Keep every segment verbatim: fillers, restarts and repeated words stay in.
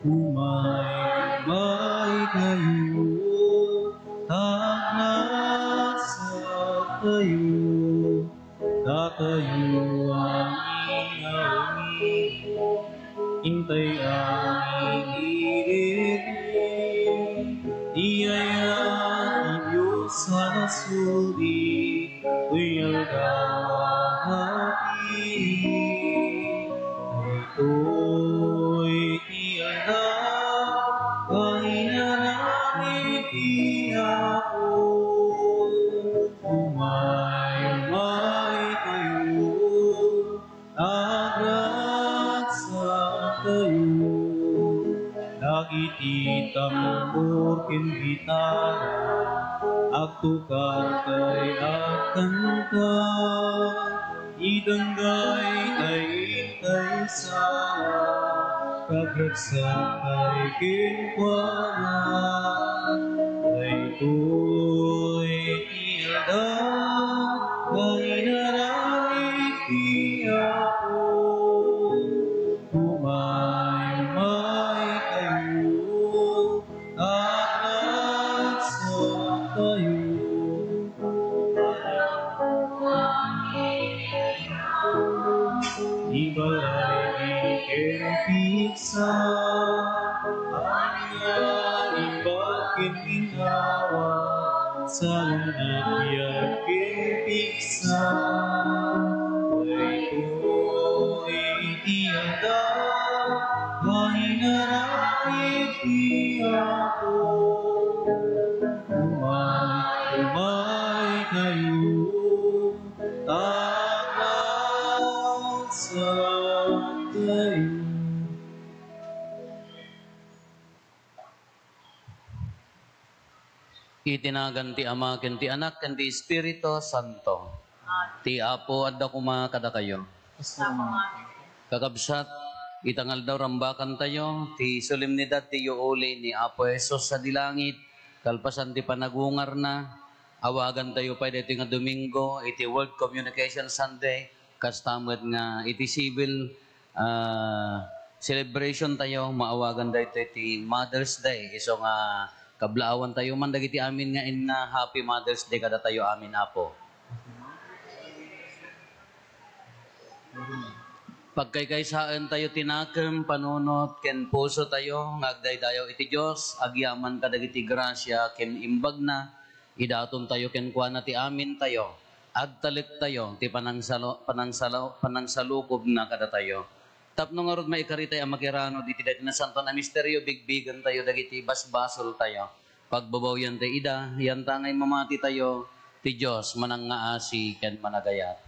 Umaymaykayo, ta agragsaktayo, datayo amin a uni. Intay amin idi, ti yaya ti Dios a nasudi, toy aldaw a happy. Daytoy ti aldaw a inaramid ti Apo. Umaymaykayo, agragsaktayo. Dagiti tambor ken gitara, agtukar tay agkanta. Idanggay tay intay sala, kagragsak tay kenkuana. Daytoy ti aldaw a inaramid ti Apo. Umaymaykayo, agragsaktayo. Ibalay ken pigsa, ania ibat ken ginnawa, saan a biag ken pigsa. Daytoy ti aldaw a inaramid ti Apo. Umay, umaykayo, agragsaktayo. Iti nagan ti Ama, ken ti Anak, ken ti Espiritu Santo. Ti Apo adda koma kadakayo. Kakabsat, ita nga aldaw rambakantayo ti solemnidad ti yuuli ni Apo Jesus sadi langit, kalpasan ti panagungarna. Awagantayo pay daytoy nga Domingo iti World Communication Sunday, kasta met nga iti civil ah, celebration tayo, maawagan daytoy ti Mother's Day. Isu nga kablaawan tayo man dagiti amin nga inna, Happy Mother's Day kadatayo amin, Apo. Pagkaykaysaen tayo ti nakem, panunot, ken puso tayo nga agdaydayaw iti Dios, agyaman kadagiti grasia ken imbagna, idaton tayo kenkuana ti amin tayo, agtalek tayo ti panangsalo-, panangsalo-, panangsalukobna kadatayo. Tapno ngarud, maikari tayo a makirano diti daytoy nasantoan a misterio, bigbigen tayo dagiti basbasol tayo. Pagbabawian tayo ida, yanta nga immamati tayo, ti Dios manangngaasi ken managayat.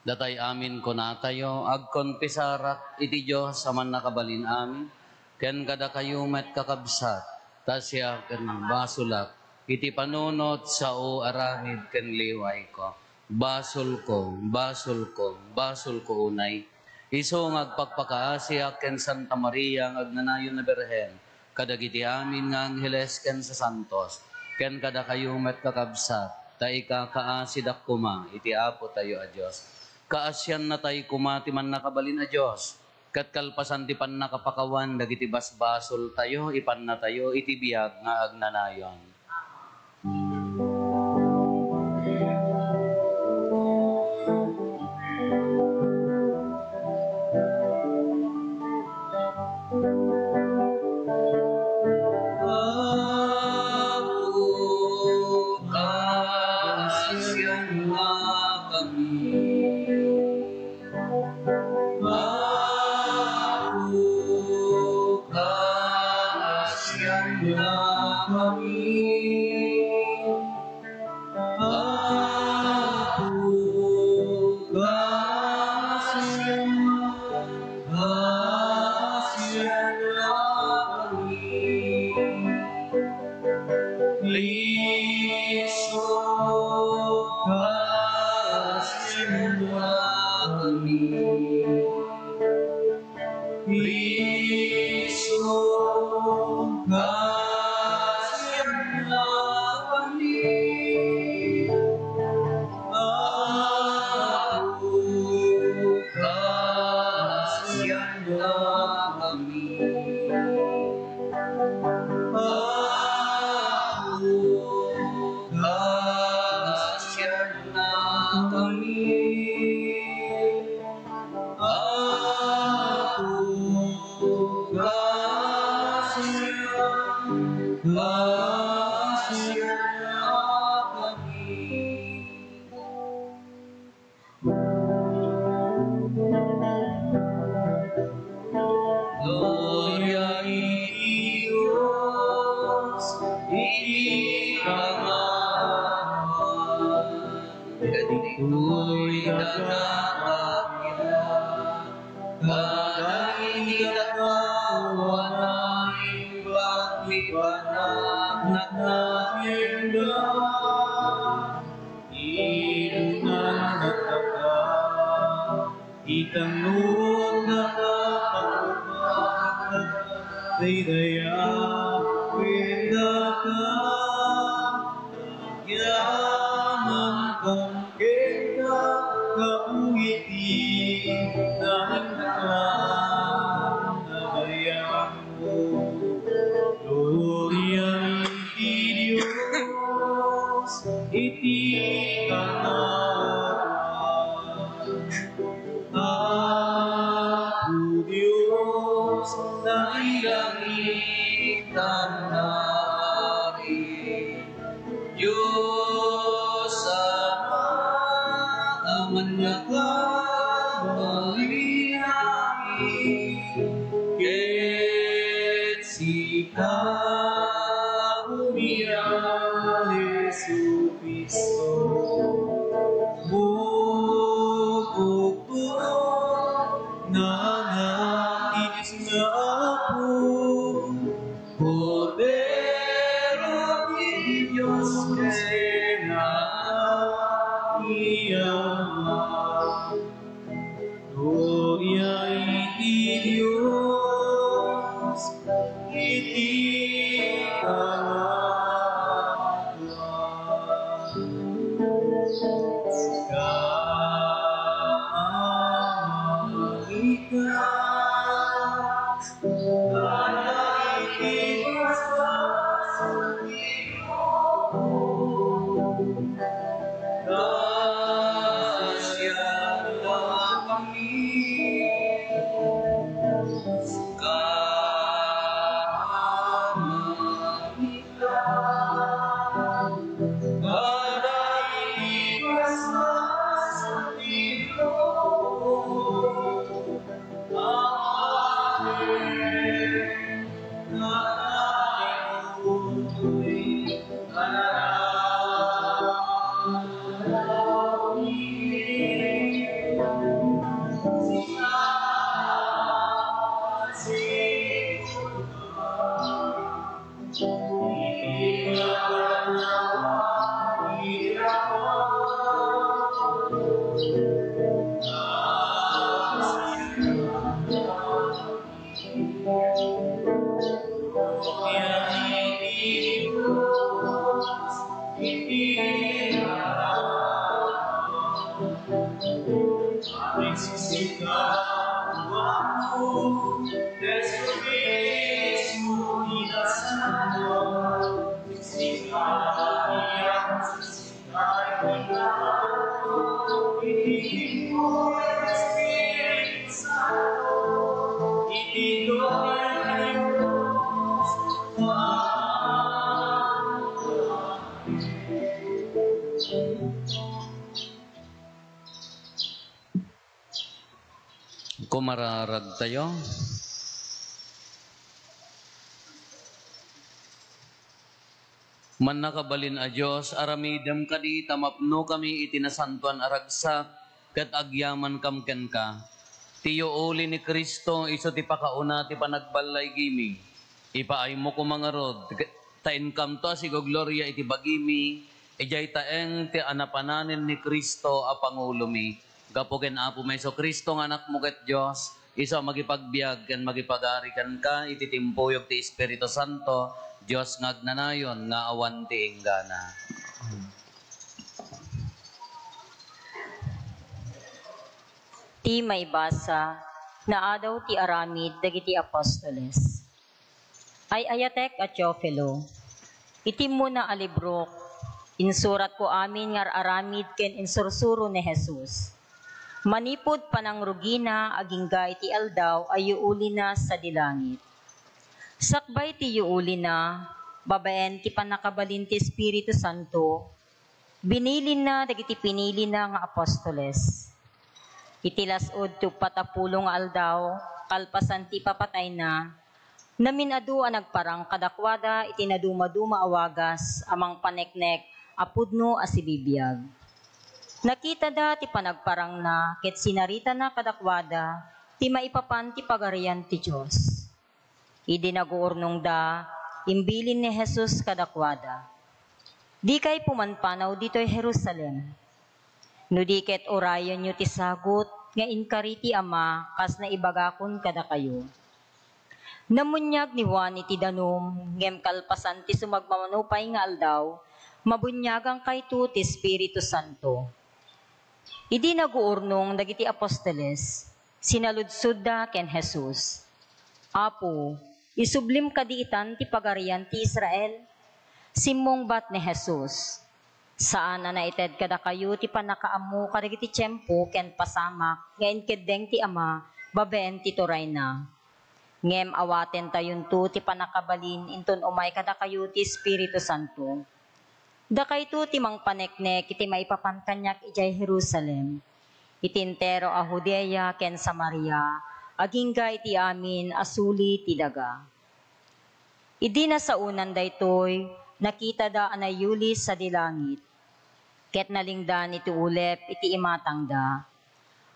Datay amin kunatayo, agkonfesarak iti Dios a mannakabalin amin, ken kadakayo met, kakabsat, ta siak ket basolak iti panunot, sao, aramid, ken liwayko. Basolko, basolko, basolko unay. Isu nga agpakpakaasiak ken Santa Maria nga agnanayon a Birhen, kadagiti amin nga angheles ken sasantos, ken kadakayo met, kakabsat, ta ikakaasidak koma iti Apotayo a Dios. Kaasiannatay koma ti mannakabalin a Dios, ket kalpasan ti pannakapakawan dagiti basbasoltayo, ipannatayo iti biag nga agnanayon. Apo, kaasiannakami. Apo, kaasiannakami. Apo, kaasian-, kaasiannakami. Liso, kaasiannakami. Liso, kaasiannakami. Kami, Apo, kasian, kasian kami. Gloria iti Dios iti kangatoan, ket ditoy dagiti agbiag, kada iti kataoan, imbag ti panagnakanada. Idunan dagdagda, itannod nakaparupa, daydayaw ken daka, yaman kam kenka, kabuhi ti nainka, nabayag. Gloria iti Dios iti kangatoan. Apo Dios, nailangit a nailangitan. Dios Ama a manyakag a linangi, ket sika umia Jesu-Cristo. Bukod nana ti Dios nga Apo, Kordero ti Dios ken Anak ti Ama. Gloria iti Dios iti kangatoan. Kaamangita. Kumararagtayo. Mannakabalin a Dios, aramidem kadi ta mapnokami iti nasantoan a ragsak ket agyamankam kenka. Ti yuuli ni Cristo isu ti pakauna ti panagballaygimi. Ipaaymo koma ngarud, ta inkamto a sigogloria iti bagimi, idiay taeng ti a napananen ni Cristo a pangulomi. Gapu ken Apomi Jesu-Cristo nga Anakmo ket Dios, isu a mangipagbiag ken mangipagari kenka iti timpuyog ti Espiritu Santo, Dios nga agnanayon nga awan ti inggana. Ti maibasa, naadaw ti aramid dagiti apostoles. Ay-ayatek a Teofilo, iti immuna a librok, Insuratko amin nga ar-aramid ken insursuro ni Jesus. Manipud panangrugina agingga iti aldaw a yuulina sadi langit. Sakbay ti yuulina, babaen ti pannakabalin ti Espiritu Santo, binilinna dagiti pinilina nga apostoles. Iti las-ud ti uppat a pulo nga aldaw, kalpasan ti ipapatayna, namin-adu a nagparang kadakuada iti nadumaduma a wagas a mangpaneknek a pudno a sibibiag. Nakitada ti panagparangna ket sinaritana kadakuada ti maipapan ti Pagarian ti Dios. Idi naguurnongda, imbilin ni Jesus kadakuada, "Dikay pumanpanaw ditoy Jerusalem. No di ket urayenyo ti sagut nga inkari ti Ama kas naibagakon kadakayo." Nammuniag ni Juan iti danum, ngem kalpasan ti sumagmamano pay nga aldaw, mabuniagangkayto ti Espiritu Santo. Idi naguurnong dagiti apostoles, sinaludsodda ken Jesus, "Apo, isublim kadi itan ti Pagarian ti Israel?" Simmungbat ni Jesus, "Saan a naited kadakayo ti pannakaammo kadagiti tiempo ken pasamak nga inkeddeng ti Ama babaen ti turayna. Ngem awatentayonto ti pannakabalin inton umay kadakayo ti Espiritu Santo. Dakayto ti mangpaneknek iti maipapan kaniak idiay Jerusalem, iti entero a Judea ken Samaria, agingga iti amin a suli ti daga." Idi nasaonan daytoy, nakitada a nayuli sadi langit, ket nalingdan iti ulep iti imatangda.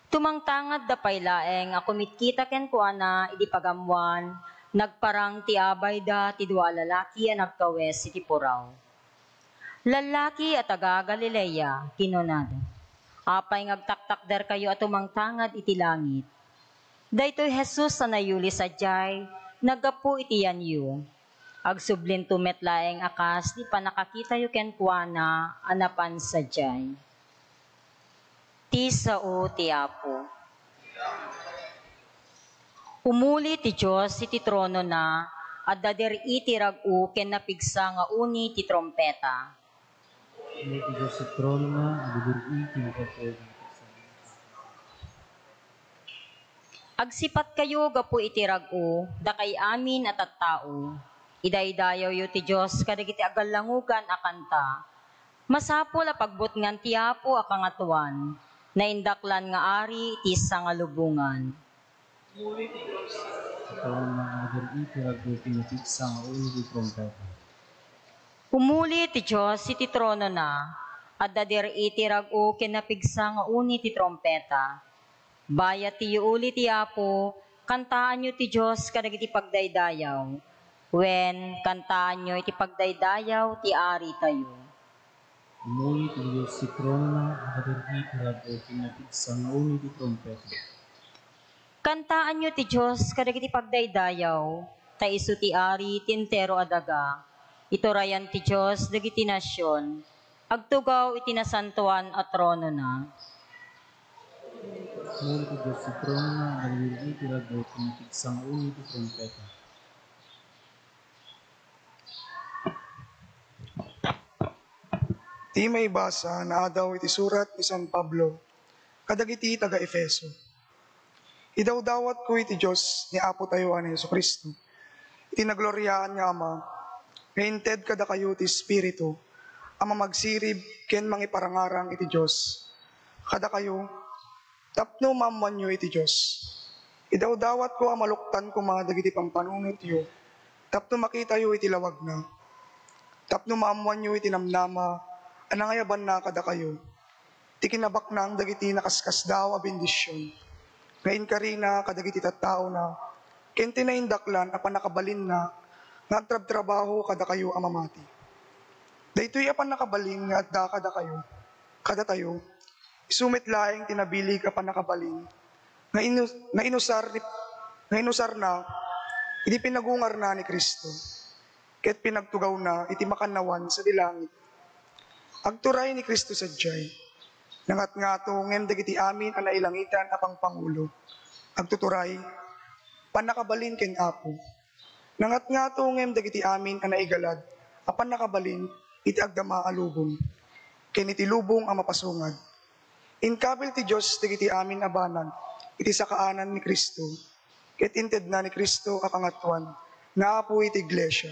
Tumangtangadda pay laeng a kumitkita kenkuana idi pagammoan, nagparang ti abayda ti dua a lalaki a nagkawes iti puraw. "Lallaki a taga-Galilea," kinunada, "apay nga agtaktakderkayo a tumangtangad iti langit? Daytoy Jesus a nayuli sadiay, naggapu iti yanyo. Agsublinto met laeng a kas ti pannakakitayo kenkuana a napan sadiay." Ti sao ti Apo. Umuli ti Dios iti tronona, adda dir-i ti rag-o ken napigsa nga uni ti trompeta. Umuli ti Dios iti tronona, adda dir-i ti trompeta. Agsipatkayo gapu iti rag-o, dakay amin a tattao. Idaydayawyo ti Dios kadagiti agallangugan a kanta. Masapul a pagbutngan ti Apo a Kangatoan, naindaklan nga Ari iti sangalubongan. Umuli ti Dios iti rag-o ken napigsa nga uni ti trompeta. Umuli ti Dios iti tronona, adda dir-i ti rag-o ken napigsa nga uni ti trompeta. Bayat ti yuuli ti Apo, kantaanyo ti Dios kadagiti pagdaydayaw. Wen, kantaanyo iti pagdaydayaw ti Aritayo. Umuli ti Dios iti tronona, adda dir-i ti rag-o ken napigsa nga uni ti trompeta. Kantaanyo ti Dios kadagiti pagdaydayaw, ta isu ti Ari ti entero a daga. Iturayan ti Dios dagiti nasion. Agtugaw iti nasantoan a tronona. Umuli ti Dios iti tronona, adda dir-i ti rag-o ken napigsa nga uni ti trompeta. Ti maibasa naadaw iti surat ni San Pablo kadagiti taga-Efeso. Idawdawatko iti Dios ni Apotayo a ni Jesu-Cristo, iti nagloriaan nga Ama, nga inted kadakayo ti Espiritu a mamagsirib ken mangiparangarang iti Dios kadakayo tapno maammoanyo iti Dios. Idawdawatko a maluktan koma dagiti pampanunotyo tapno makitayo iti lawagna, tapno maammoanyo iti namnama a nangayabanna kadakayo, ti kinabaknang dagiti nakaskasdaaw a bendision nga inkarina kadagiti tattaona, ken ti naindaklan a pannakabalinna nga agtrabtrabaho kadakayo a mamati. Daytoy a pannakabalin nga adda kadakayo, kadatayo, isu met laeng ti nabileg a pannakabalin nga inu-, nga inusar ni, nga inusarna idi pinagungarna ni Cristo, ket pinagtugawna iti makannawan sadi langit. Agturay ni Cristo sadiay. Nangatngato ngem dagiti amin a nailangitan a pangpangulo. Agtuturay, pannakabalin ken Apo. Nangatngato ngem dagiti amin a naigalad a pannakabalin iti agdama a lubong, ken iti lubong a mapasungad. Inkabil ti Dios dagiti amin a banag iti sakaanan ni Cristo, ket intedna ni Cristo a kangatoan nga Apo iti iglesia,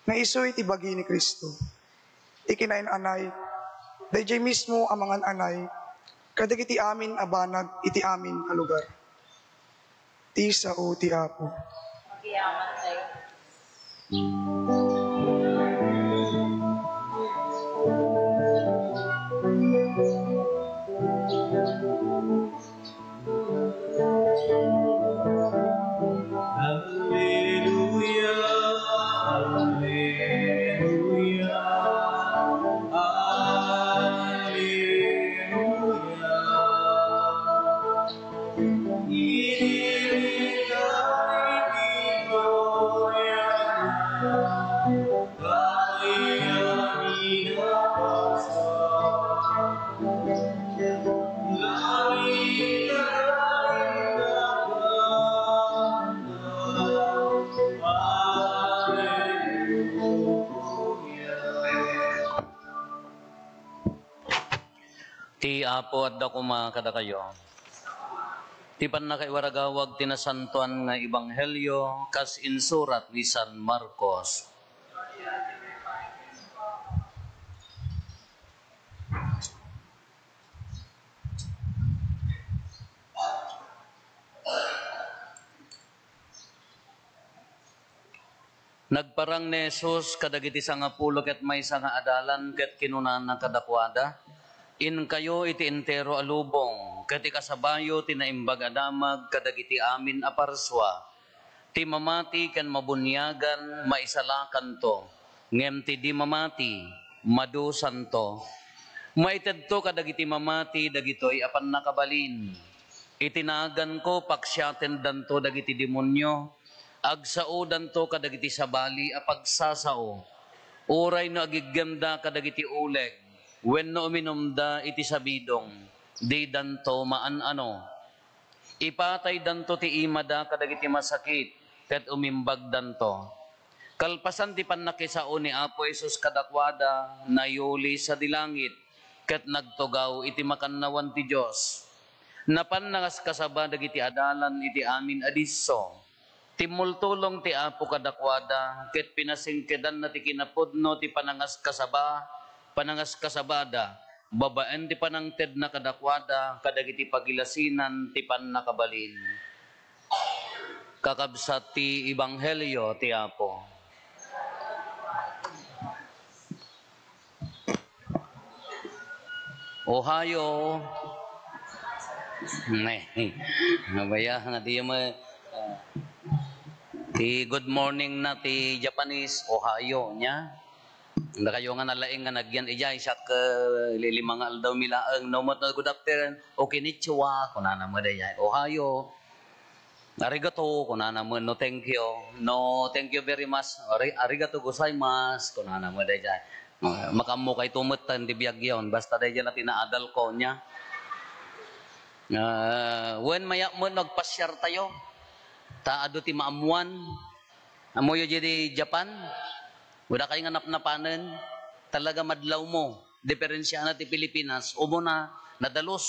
nga isu iti bagi ni Cristo. Ti kinayan-anay, daydiay mismo a mangan-anay kadagiti amin a banag iti amin a lugar. Ti sao ti Apo. Agyamanak. Alleluia, alleluia, alleluia. Iti ligay ti gloria, kaya minapasa. Ti Apo adda koma kadakayo. Ti pannakaiwaragawag ti nasantoan nga ebanghelio kas insurat ni San Marcos. Nagparang ni Jesus kadagiti sangapulo ket maysa nga adalan ket kinunana kadakuada, "Inkayo iti entero a lubong ket ikasabayo ti Naimbag a Damag kadagiti amin a parsua. Ti mamati ken mabuniagan maisalakanto, ngem ti di mamati, madusanto. Maitedto kadagiti mamati dagitoy a pannakabalin. Iti naganko, paksiatendanto dagiti demonio, agsaodanto kadagiti sabali a pagsasao. Uray no agiggemda kadagiti uleg, wenno uminumda iti sabidong, didanto maan-ano. Ipataydanto ti imada kadagiti masakit, ket umimbagdanto." Kalpasan ti pannakisao ni Apo Jesus kadakuada, nayuli sadi langit, ket nagtugaw iti makannawan ti Dios. Napan nangaskasaba dagiti adalan iti amin a disso. Timmultulong ti Apo kadakuada, ket pinasingkedanna ti kinapudno ti panangaskasaba, panangaskasabada, babaen ti panangtedna kadakuada kadagiti pagilasinan ti pannakabalin. Kakabsat ti ebanghelio ti Apo. Ohayo. Ne. Nabaya nga di mo, ah, ti good morning na ti Japanese, ohayo, nya. Dakayo nga nalaing nga nagyan, ijay, siak, eh, li-, lima nga aldaw mi laeng. No, mo, good afternoon, o konnichiwa, kunana mo, dayjay. Ohayo. Arigato, kunana mo, no, thank you. No, thank you very much. Ari-, arigato gozaimasu, kunana mo, dayjay. Ah, makaammo kay tumetten di biag yon. Basta dayjay la ti naadal ko, nya. Ah, wen, mayat mo, nagpasyar tayo. Ta adu ti maammuan. Ammoyo diay Japan, wadakay nga napnapanen, talaga madlawmo. Diferensiana ti Pilipinas, umuna, nadalus.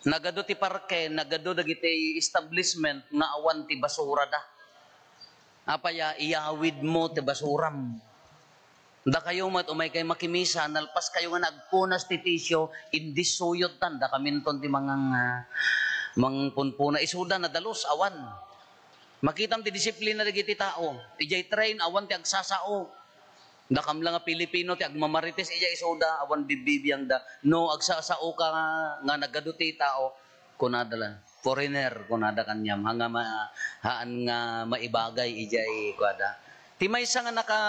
Nagadu ti parke, nagadu dagiti establishment nga awan ti basurada. Apay a, iyawidmo ti basuram. Dakayo met, umaykay makimisa, nalpaskayo nga nagpunas ti tisyo, indissuyotdan, dakaminton ti mangang-, ah, mangpunpuna. Isuda, nadalus, awan. Makitam ti disiplina dagiti tao. Idiay train, awan ti agsasao. Dakam la nga Pilipino ti agmamarites idiay isuda, awan bibbibiangda. No agsasao ka nga, nga nagadu ti tao, kunada la, "Foreigner," kunada kaniam, ha nga ma-, haan nga maibagay idiay kuada. Ti maysa nga naka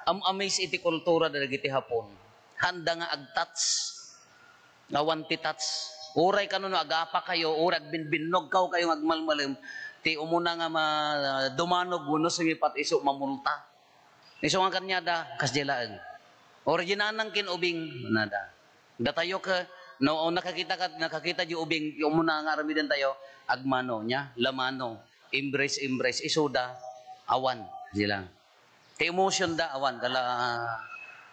am-amaze iti kultura dagiti Hapon. Haanda nga agtats. Awan ti touch. Uray kano no agapa kayo, uray agbinbinnogkaw kayo nga agmalmalem, ti umuna nga ma-, dumanog wenno sumipat isu mamulta. Isu nga kaniada, kasdiay laeng. Original nang kin-ubing, nada. Datayo ke, no, nakakita ka, nakakita di ubing, yung umuna nga aramiden tayo, agmano niya, lamano, embrace, embrace, isuda, awan, sila. Ti emotion da, awan, kala,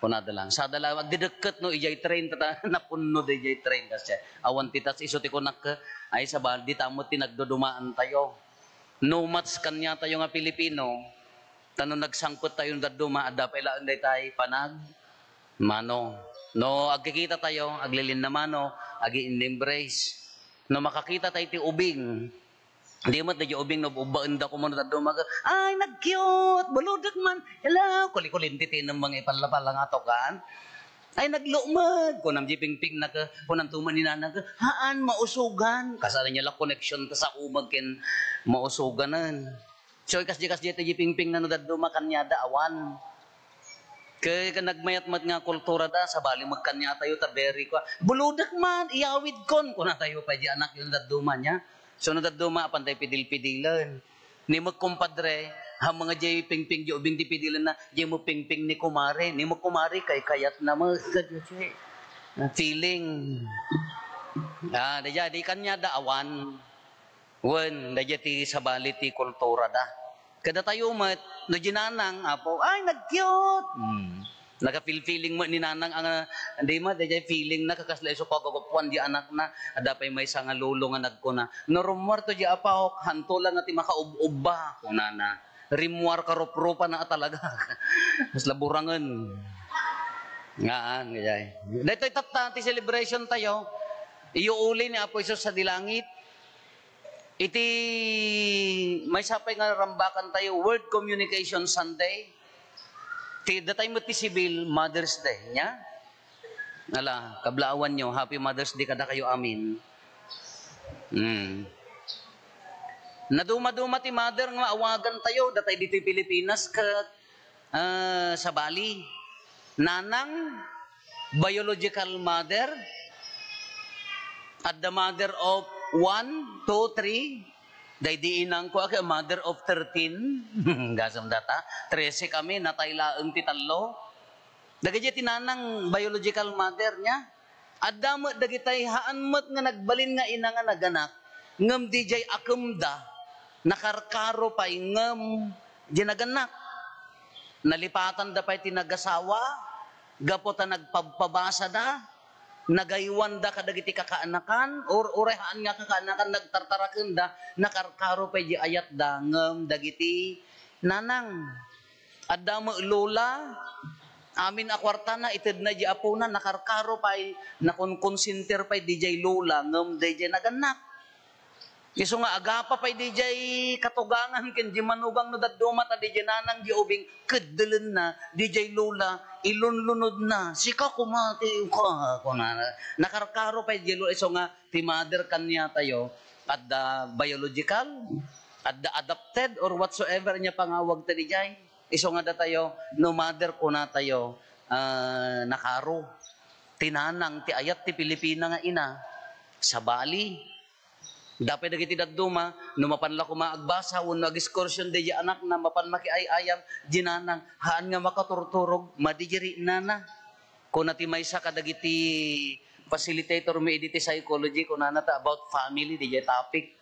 Kunada lang. Sada lang, agdidekket no, ijay train, tata, napunno da ijay train, kasi awan ti tas isu ti kunak, ay, sabali, dita met ti nagdudumaan tayo. No match kaniatayo nga Pilipino, ta no nagsangpet tayo no dadduma, adda pay laeng daytay panag-, mano. No agkikita tayo, aglilinnamano, agi-embrace. No makakita tayo ti ubing, di met daydi ubing no ubbaenda koma no dadduma, "Ay, nag-cute! Buludek man! Hello!" Kulikulinti ti nemmeng ipallapalangatokan. "Ay, naglukmeg!" Kunam di pingpingna, kunanto met ni nanang, "Haan, mausugan." Kasano niya la connection ta sa umeg ken mausuganen. So, ikas di, kas di, ti pingpingna no dadduma kaniada, awan. Ke, ke nagmayat met nga kulturada, sabali met kaniatayo ta very kua. "Buludek man, iyawidkon," kunatayo pay di anakyo no dadduma nia. So, no dadduma, apan tayo pidil-pidilen. Ni met kumpadre, ha, mga di pingping di ubing ti pidilenna, di met pingping ni kumare, ni met kumare, kaykayatna met. Feeling. Ah, daydiay, di kaniada awan. Wen, daydiay ti sabali ti kulturada. Kadatayo met, no di nanang, apo, "Ay, nag-cute!" Hmm. Naka-feel-feeling met ni nanang, ang, ah, di met, daydiay feelingna, kakasla isu paggugupuan di anakna, adda pay maysa nga lolo nga nagkuna, "No rummuarto di apawak, hanto lang nga ti makaub-ubba," kunana. "Rimmuar ka ruprupana a talaga." Kasla burangen. Ngaan, daydiay. Daytoy tatta, ti celebration tayo, iyuuli ni Apo Jesus sadi langit. Iti maysa pay nga rambakan tayo, World Communication Sunday. Ti, datay met ti sibil, Mother's Day, nia? Ala, kablaawanyo, Happy Mother's Day kadakayo amin. Hmm. Naduma-duma ti mother nga awagan tayo, datay ditoy Pilipinas, ket, ah, sabali. Nanang, biological mother, adda mother of one, two, three, daydi inangko a mother of thirteen, gasem data, trese kami, natay laeng ti tallo. Dagiti ti nanang biological mother nia, adda met dagitay haan met nga nagbalin nga ina nga naganak, ngem dijay akemda, nakarkaro pay ngem di naganak. Nalipatanda pay ti nagasawa, gapu ta nagpabpabasada, nagaywanda kadagiti kakaanakan, or uray haan nga kakaanakan nagtartarakenda, nakarkaro pay di ayatda, ngem dagiti nanang. Adda met lola, amin a kuartana, itedna di apona, nakarkaro pay, nakonkonsintir pay dijay lola, ngem dijay naganak. Isu nga agapa pay dijay katugangan ken di manugang no dadduma ta dijay nanang di ubing keddelenna, dijay lola, ilunlunodna, "Sika koma ti uka," kunana. Nakarkaro pay dijay lola, isu nga ti mother kaniatayo, adda biological, adda adopted, or whatsoever nia pangawag ta dijay. Isu nga datayo, no mother kunatayo, ah, nakaro. Ti nanang, ti ayat ti Pilipina nga ina, sabali. Dapay dagiti dadduma, no mapan la koma agbasa wenno agekskursion daydi anakna, mapan makiay-ayam, di nanang, haan nga makaturturog, madi di riknana. Kuna ti maysa kadagiti facilitator mi idi ti psychology, kunana ta about family, daydiay topic.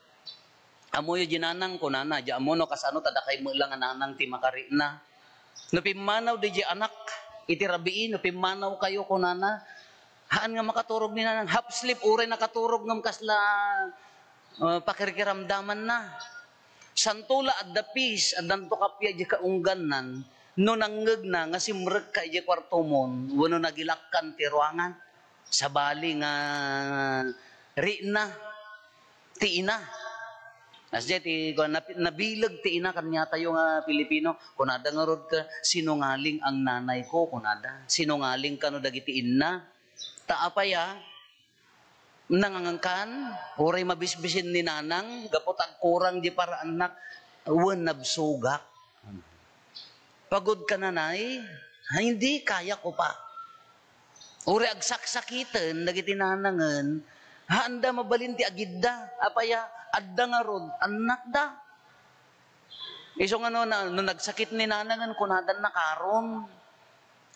Ammoyo di nanang, kunana, di ammo no kasano ta dakay met la nga nanang ti makarikna. No pimmanaw daydiay anak iti rabii, no pimmanawkayo, kunana, haan nga makaturog ni nanang, half sleep, uray nakaturog ngem kasla, ah, pakirkiramdamanna. Santo la adda peace, addanto kappia di kaunggannan, no nangngegna nga simrekka idiay kuartomon, wenno nagilakkan ti ruangan. Sabali nga rikna ti ina. Kasdiay ti, kuan, napi-, nabileg ti ina kaniatayo nga Pilipino. Kunada ngarud ket, "Sinungaling ang nanay ko," kunada. Sinungaling kano dagiti inna. Ta apay a, nangankan, uray mabisbisin ni nanang, gapu ta agkurang di paraannak, wen nabsugak. Pagod ka, nanay? Ay, hindi, kaya ko pa. Uray agsaksakiten dagiti nanangen, haanda mabalin ti agidda. Apay a, adda ngarud annakda. Isu nga no, na, no nagsakit ni nanangen, kunadan nakaron.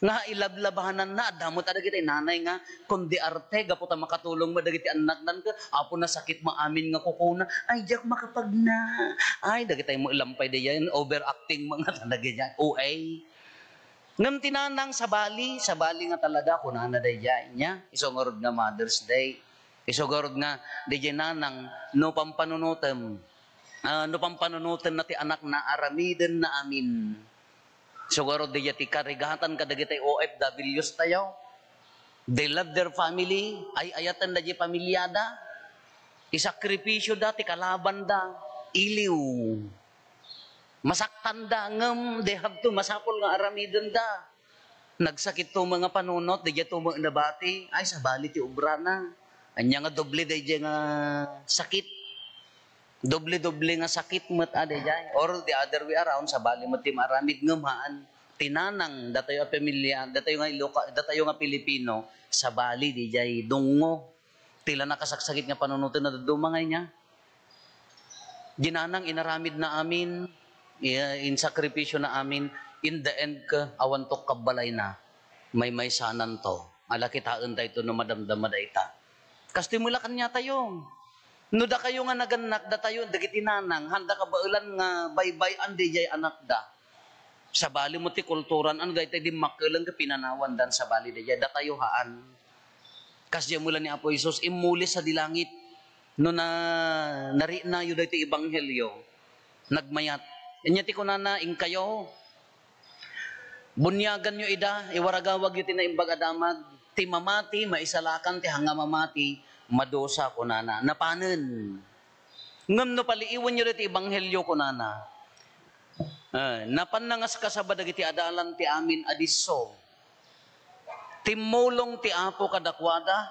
Nga ilablabahananna, adda met a dagiti nanay nga, kundi arte, gapu ta makatulong met dagiti annakdan ket, "Apo, nasakit mo amin nga kukuna." "Ay, diak makapagna." Ay, dagiti mo ilampay diyan, overacting mo nga talaga diyan. O A. Ngem ti nanang, sabali, sabali nga talaga, kunana daydiay. Nya, isu ngarud nga Mother's Day. Isu ngarud nga, daydiay nanang, no pampanunotem, ah, no pampanunotenna ti anakna, aramidenna amin. Isu ngarud daydiay ti karigatan kadagiti O F Ws tayo. They love their family, ay-ayaten daydiay pamiliada. Isakripisyoda ti kalabanda, iliw. Masaktanda, ngem they have to, masapul nga aramidenda. Nagsakit to nga panunot, daydiay to nga nabati, ay, sabali ti obrana. Anya nga doble daydiay nga sakit. Doble-doble nga sakit met a daydiay. Or the other way around, sabali met ti maaramid ngem haan. Ti nanang, datayo a pamilya, datayo nga Iloka-, datayo nga Pilipino, sabali daydiay dungngo. Ti la nakasaksakit nga panunoten a dadduma nga inya. Di nanang, inaramidna amin, i-, insakripisyona amin, in the end ket, awan to kabbalayna, maymaysananto. Ala, kitaentayo no madamdama dayta. Kastoy met la kaniatayo. No dakayo nga nagannak, datayo, dagiti nanang, haanda kabaelan nga baybay-an daydiay anakda. Sabali met ti kulturan, ano dayta dimmakkel ken pinanawandan, sabali daydiay, datayo haan. Kasdiay met la ni Apo Jesus, immuli sadi langit. No na, nariknayo daytoy ebanghelio, nagmayat. Ania ti kunana, inkayo, buniaganyo ida, iwaragawagyo ti Naimbag a Damag, ti mamati, maisalakan, ti haan nga mamati, madusa, kunana. Napanen. Ngem no paliiwenyo daytoy ebanghelio, kunana, ah, napan nangaskasaba dagiti adalan ti amin a disso. Timmulong ti Apo kadakuada,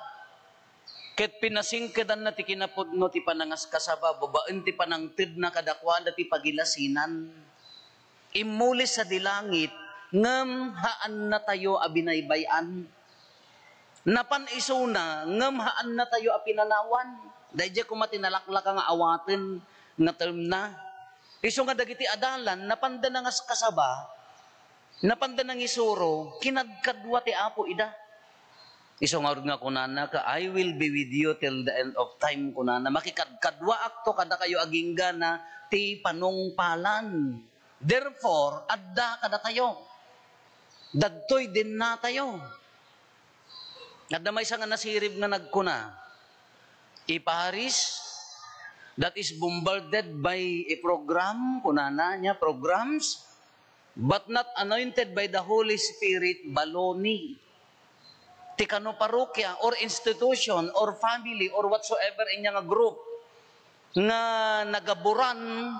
ket pinasingkedanna ti kinapudno ti panangaskasaba babaen ti panangtedna kadakuada ti pagilasinan. Immuli sadi langit, ngem haannatayo a binaybay-an. Napan isuna, ngem haannatayo a pinanawan. Daydiay koma ti nalaklaka nga awaten nga termna. Isu nga dagiti adalan, napanda nangaskasaba, napanda nangisuro, kinadkadua ti Apo ida. Isu ngarud nga kunana, ka, "I will be with you till the end of time," kunana. Makikadkaduaakto kadakayo agingga ti panungpalan. Therefore, adda kadatayo. Dagtoy dinnatayo. Adda maysa nga nasirib nga nagkuna, "A parish that is bombarded by a program," kunana niya, "programs, but not anointed by the Holy Spirit, baloney." Ti kano parokia or institution or family or whatsoever inya nga group nga nagaburan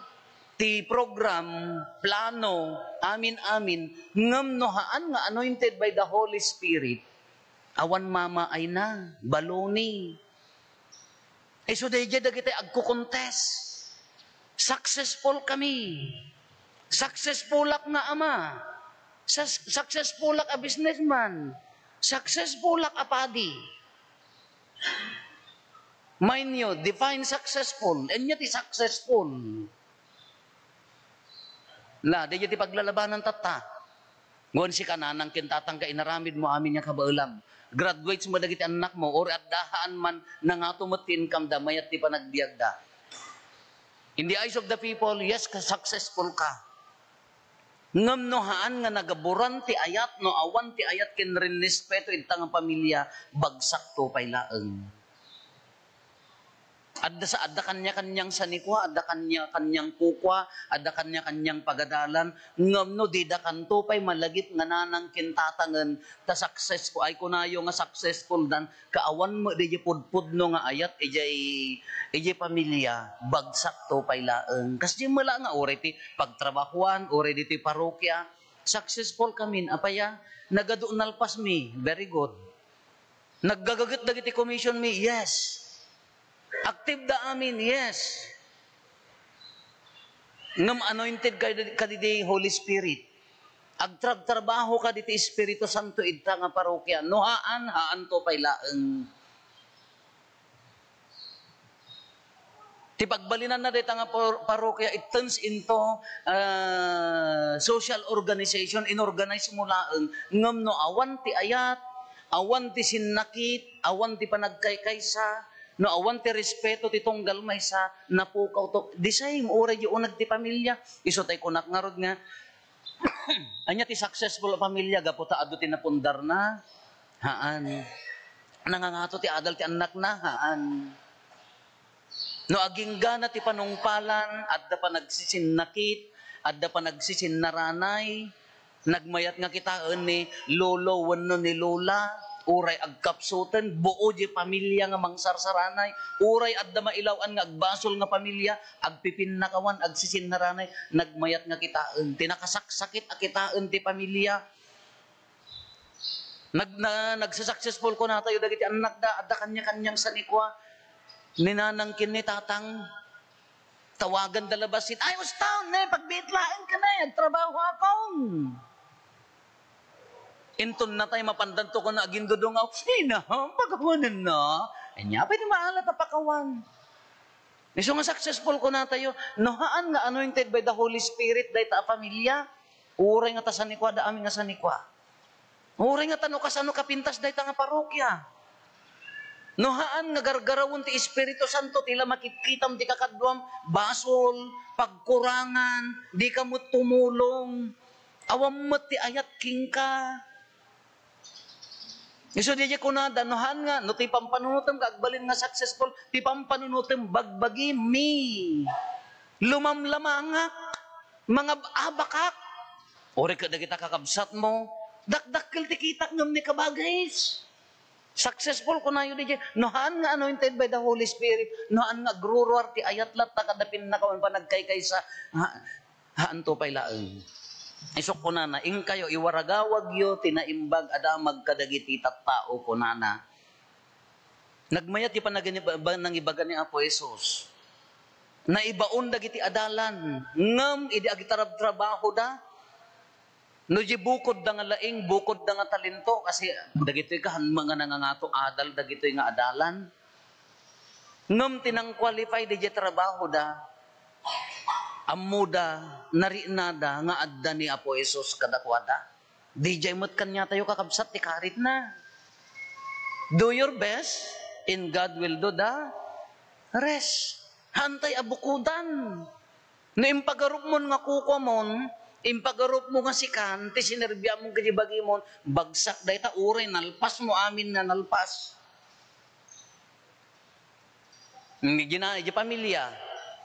ti program, plano, amin-amin, ngem no haan nga anointed by the Holy Spirit, awan mamaayna, baloney. Isu daydiay dagiti agko-contest. Successful kami. Successfulak nga ama. Sus-, successfulak a businessman. Successfulak a padi. Mind you, define successful. Ania ti successful? La, daydiay ti paglalabanan tatta. Ngem sika, nanang ken tatang, ka inaramidmo amin nga kabaelam. Graduates mo dagiti annakmo, or adda haan man, nangato met ti income da, mayat ti panagbiagda. In the eyes of the people, yes, ka, successful ka. Ngem no haan nga nagaburan ti ayat, no awan ti ayat ken rinrespeto ita nga pamilya, bagsakto pay laeng. Adda sa, adda kanya-kanyang sanikua, adda kanya-kanyang kukua, adda kanya-kanyang pagadalan, ngem no dida kanto pay malagip nga nanang ken tatangen, ta successful, ay kunayo nga successful dan, kaawan met diay pudpudno nga ayat idiay, idiay pamilya, bagsakto pay laeng. Kasdiay met la nga uray ti pagtrabahuan, uray ditoy parokia, successful kamin, apay a, nagadu nalpas mi, very good. Naggagaget dagiti commission mi, yes. Active da amin, yes. Ngem anointed ka, kadi di Holy Spirit. Agtragtrabaho ka diti Espiritu Santo ita nga parokia. No haan, haanto pay laeng. Ti pagbalinanna dayta nga par-, parokia, it turns into, ah, social organization, inorganize mo laeng. Ngem no awan ti ayat, awan ti sinnakit, awan ti panagkaykaysa, no awan ti respeto ti tunggal maysa, napukaw to. The same, uray di uneg ti pamilya. Isu tay kunak ngarud nga, Ania ti successful a pamilya? Gapu ta adu ti napundarna? Haan. Nangangato ti adal ti annakna? Haan. No aginggana ti panungpalan, adda panagsisinnakit, adda panagsisinnarangay, nagmayat nga kitaen ni lolo wenno ni lola, uray agkapsuten, buo diay pamilya nga mangsarsarangay, uray adda mailaw-an nga agbasol nga pamilya, agpipinnakawan, agsisinnarangay, nagmayat nga kitaen. Ti nakasaksakit a kitaen ti pamilya. Nag-, na-, nagsa-successful kunatayo dagiti annakda, adda kanya-kaniang sanikua. Ni nanang ken ni tatang, tawaganda labasit, "Ay, uston, ne, pagbiit laeng ka, ne, agtrabaho akon." Inton natay, mapandanto ken agindudungaw, "Ina, pakawanenna." Ania pay ti maalat a pakawan? Isu nga successful kunatayo, no haan nga anointed by the Holy Spirit dayta a pamilya, uray nga ta sanikuada amin nga sanikua. Uray nga ta no kasano kapintas dayta nga parokya. No haan nga gargarawen ti Espiritu Santo ti la makitkitam ti kakaduam, basol, pagkurangan, dika met tumulong. Awan met ti ayat kenka. Isu diay kunada, no haan nga, no ti pampanunotem nga agbalin nga successful, ti pampanunotem bagbagi, mi. Lumamlamangak, mangab-abakak. Uray kadagita kakabsatmo, dakdakkel ti kitak ngem ni kabagis. Successful kunayo diay, no haan nga anointed by the Holy Spirit, no haan nga agruruar ti ayat latta kada pinnakawan panagkaykaysa. Ha, Haanto pay laeng. Isuk kunana, "Inkayo, iwaragawagyo ti naimbag a damag kadagiti tattao," kunana. Nagmayat ti panagini-, ba-, nangibaga ni Apo Jesus. Naibaon dagiti adalan, ngem idi agtarab-trabahoda, no di bukodda nga laing, bukodda nga talento, kasi dagitoy kaan nga nangangato adal, dagitoy nga adalan. Ngem ti nang-qualify diay trabahoda, ammoda, nariknada nga adda ni Apo Jesus kadakuada. Diay met kaniatayo, kakabsat, ti karitna. Do your best, and God will do the rest. Haantay a bukodan. No impagarupmon nga kukuamon, impagarupmo nga sikan ti sinerbiamon iti bagimon, bagsak dayta, uray nalpasmo amin nga nalpas. Gina-, iti pamilya,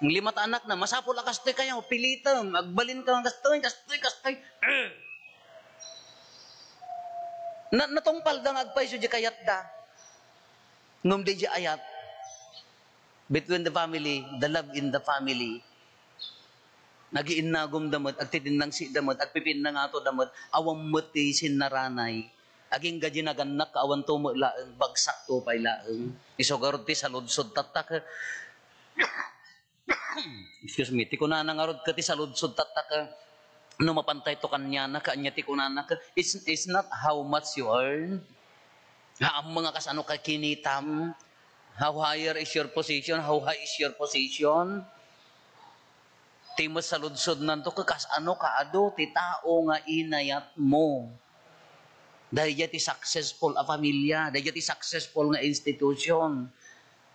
lima ta anakna, masapul a kastoy kayo, pilitem, agbalinka nga kastoy, kastoy, kastoy. Na-, natungpalda nga agpayso di kayatda. Ngem di ayat, between the family, the love in the family. Nagiinnagomda met, agtitinnangsikda met, agpipinnangatoda met, awan met ti sinnaranay. Agingga di nagannak, awan to met laeng, bagsakto pay laeng. Isu garud ti saludsod tatta ket, excuse me, ti kunana ngarud ket ti saludsod tatta ket, no mapantayto kaniana, ket ania ti kunana ket, it's, it's not how much you earn. Haan nga kasano ka kinitam, how higher is your position, how high is your position. Ti met saludsodnanto ket kasano kaadu ti tao nga inayatmo. Daydiay ti successful a familia, daydiay ti successful nga institution.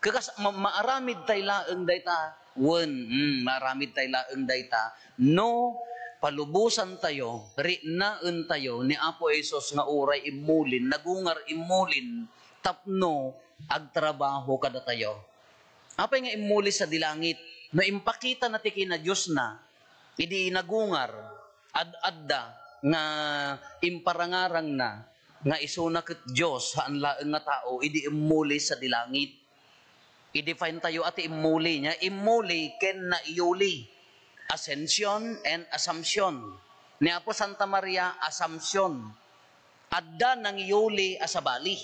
Ket kas-, ma-, maaramid tay laeng dayta. Wen, mm, maaramid tay laeng dayta. No palubosantayo, riknaentayo ni Apo Jesus nga uray immulin, nagungar immulin, tapno agtrabaho kadatayo. Apay nga immuli sadi langit? No impakitana ti kinadiosna, idi nagungar, ad-adda nga imparangarangna nga isuna ket Dios, haan laeng nga tao, idi immuli sadi langit. I-define tayo a ti immuli niya, immuli ken naiyuli. Ascension and Assumption. Ni Apo Santa Maria, Assumption. Adda nangiyuli a sabali.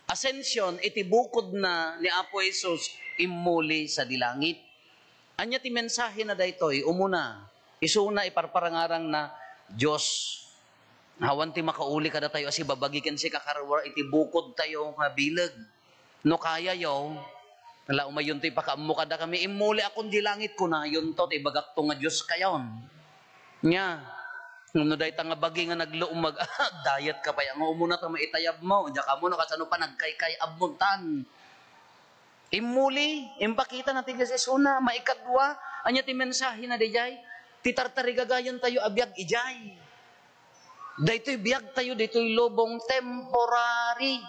Ascension, iti bukodna ni Apo Jesus, immuli sadi langit. Ania ti mensahena daytoy? Umuna, isuna iparparangarangna, Dios, awan ti makauli kadatayo a sibabagi ken sika, karuar iti bukodtayo nga bileg. No kayayo, ala, umayyonto ipakaammo kadakami, "Immuli akon di langit," kunayonto, ti ibagakto nga Dios kayon. Nia, no dayta nga bagi nga naglummeg, agdayetka pay nga umuna ta maitayabmo, diak ammo no kasano panagkaykayabmontan. Immuli, impakitana ti Dios isuna. Maikadua, ania ti mensahena diay? ti tartarigagayan tayo a biag idiay. Daytoy biag tayo, daytoy lubong, temporary.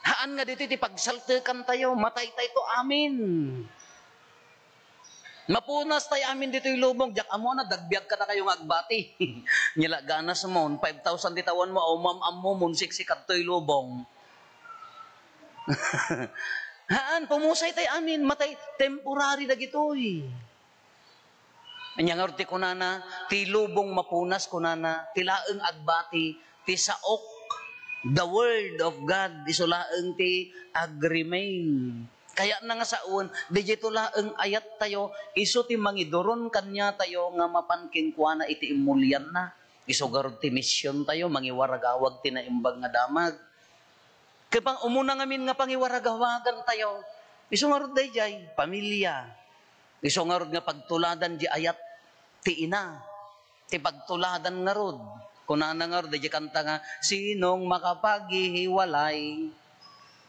Haan nga ditoy ti pagsaltekan tayo, matay tayo to amin. Mapunas tayo amin ditoy lubong, diak ammo na, dagbiag ka na kayo nga agbati. Nila ganas mo, five thousand ti tawan mo, aw mam-ammo mo, siksi kadtoy lubong. Haan, pumusay tayo amin, matay, temporary dagitoy. Anya ngarud ti kunana, ti lubong mapunas, kunana, ti laeng agbati, ti saok, the word of God, isu laeng ti agremain. Kayatna nga sawen, diay to laeng ayat tayo, isu ti mangiduron kaniatayo nga mapan kenkuana iti imulianna. Isu ngarud ti mision tayo, mangiwaragawag ti naimbag nga damag. Ket pang-, umuna ngamin nga pangiwaragawagan tayo, isu ngarud daydiay, pamilia. Isu ngarud nga pagtuladan di ayat ti ina. Ti pagtuladan ngarud. Kunana ngarud, daydiay kanta nga, "Sinong makapaghihiwalay?"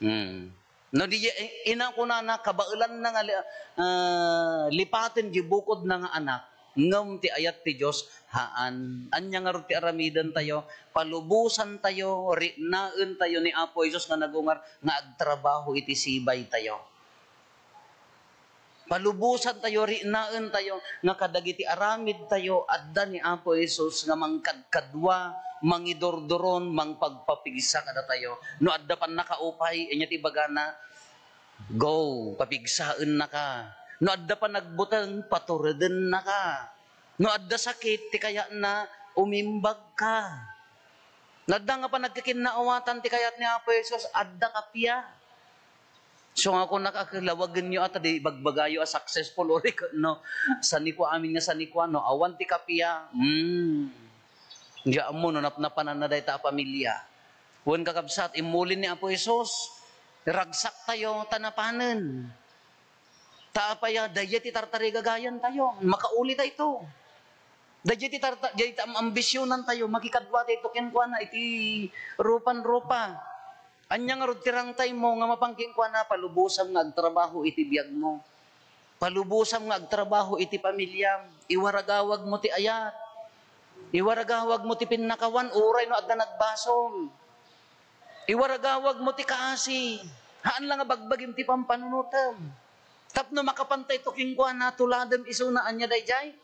Hmm. No, di, eh, ina kunana, kabaelanna nga li-, ah, lipaten di bukodna nga anak, ngem ti ayat ti Dios, haan. Ania ngarud ti aramiden tayo? Palubosan tayo, riknaen tayo ni Apo Jesus nga nagungar nga agtrabaho iti sibay tayo. Palubosan tayo, riknaen tayo nga kadagiti aramid tayo, adda ni Apo Jesus nga mangkadkadua, mangidurduron, mangpagpapigsa kadatayo. No adda pannakaupay, ania ti ibagana, "Go, papigsaennaka." No adda panagbuteng, paturedennaka. No adda sakit ti kayatna, umimbagka. No adda nga panagkikinnaawatan ti kayat ni Apo Jesus, adda kappia. So nga kunnak, lawagenyo ata di ibagbagayo a successful uri ket no, sanikua amin nga sanikua, no awan ti kappia, hmm. Diak ammo no napnapananna dayta a pamilia. Wen, kakabsat, immulin ni Apo Jesus, ragsak tayo ta napanen. Ta apay a, daydiay ti tartarigagayan tayo, makauli tayo to. Daydiay ti tarta-, daydiay ti am-, ambisionan tayo, makikadua tayo to kenkuana iti rupan-rupa. Ania ngarud ti rangtaymo nga mapan kenkuana? Palubosam nga agtrabaho iti biagmo. Palubosam nga agtrabaho iti pamiliam. Iwaragawagmo ti ayat. Iwaragawagmo ti pinnakawan, uray no adda nagbasol. Iwaragawagmo ti kaasi. Haan la nga bagbagim ti pampanunotem. Tapno makapan tayo to kenkuana, tuladem isuna, ania daydiay?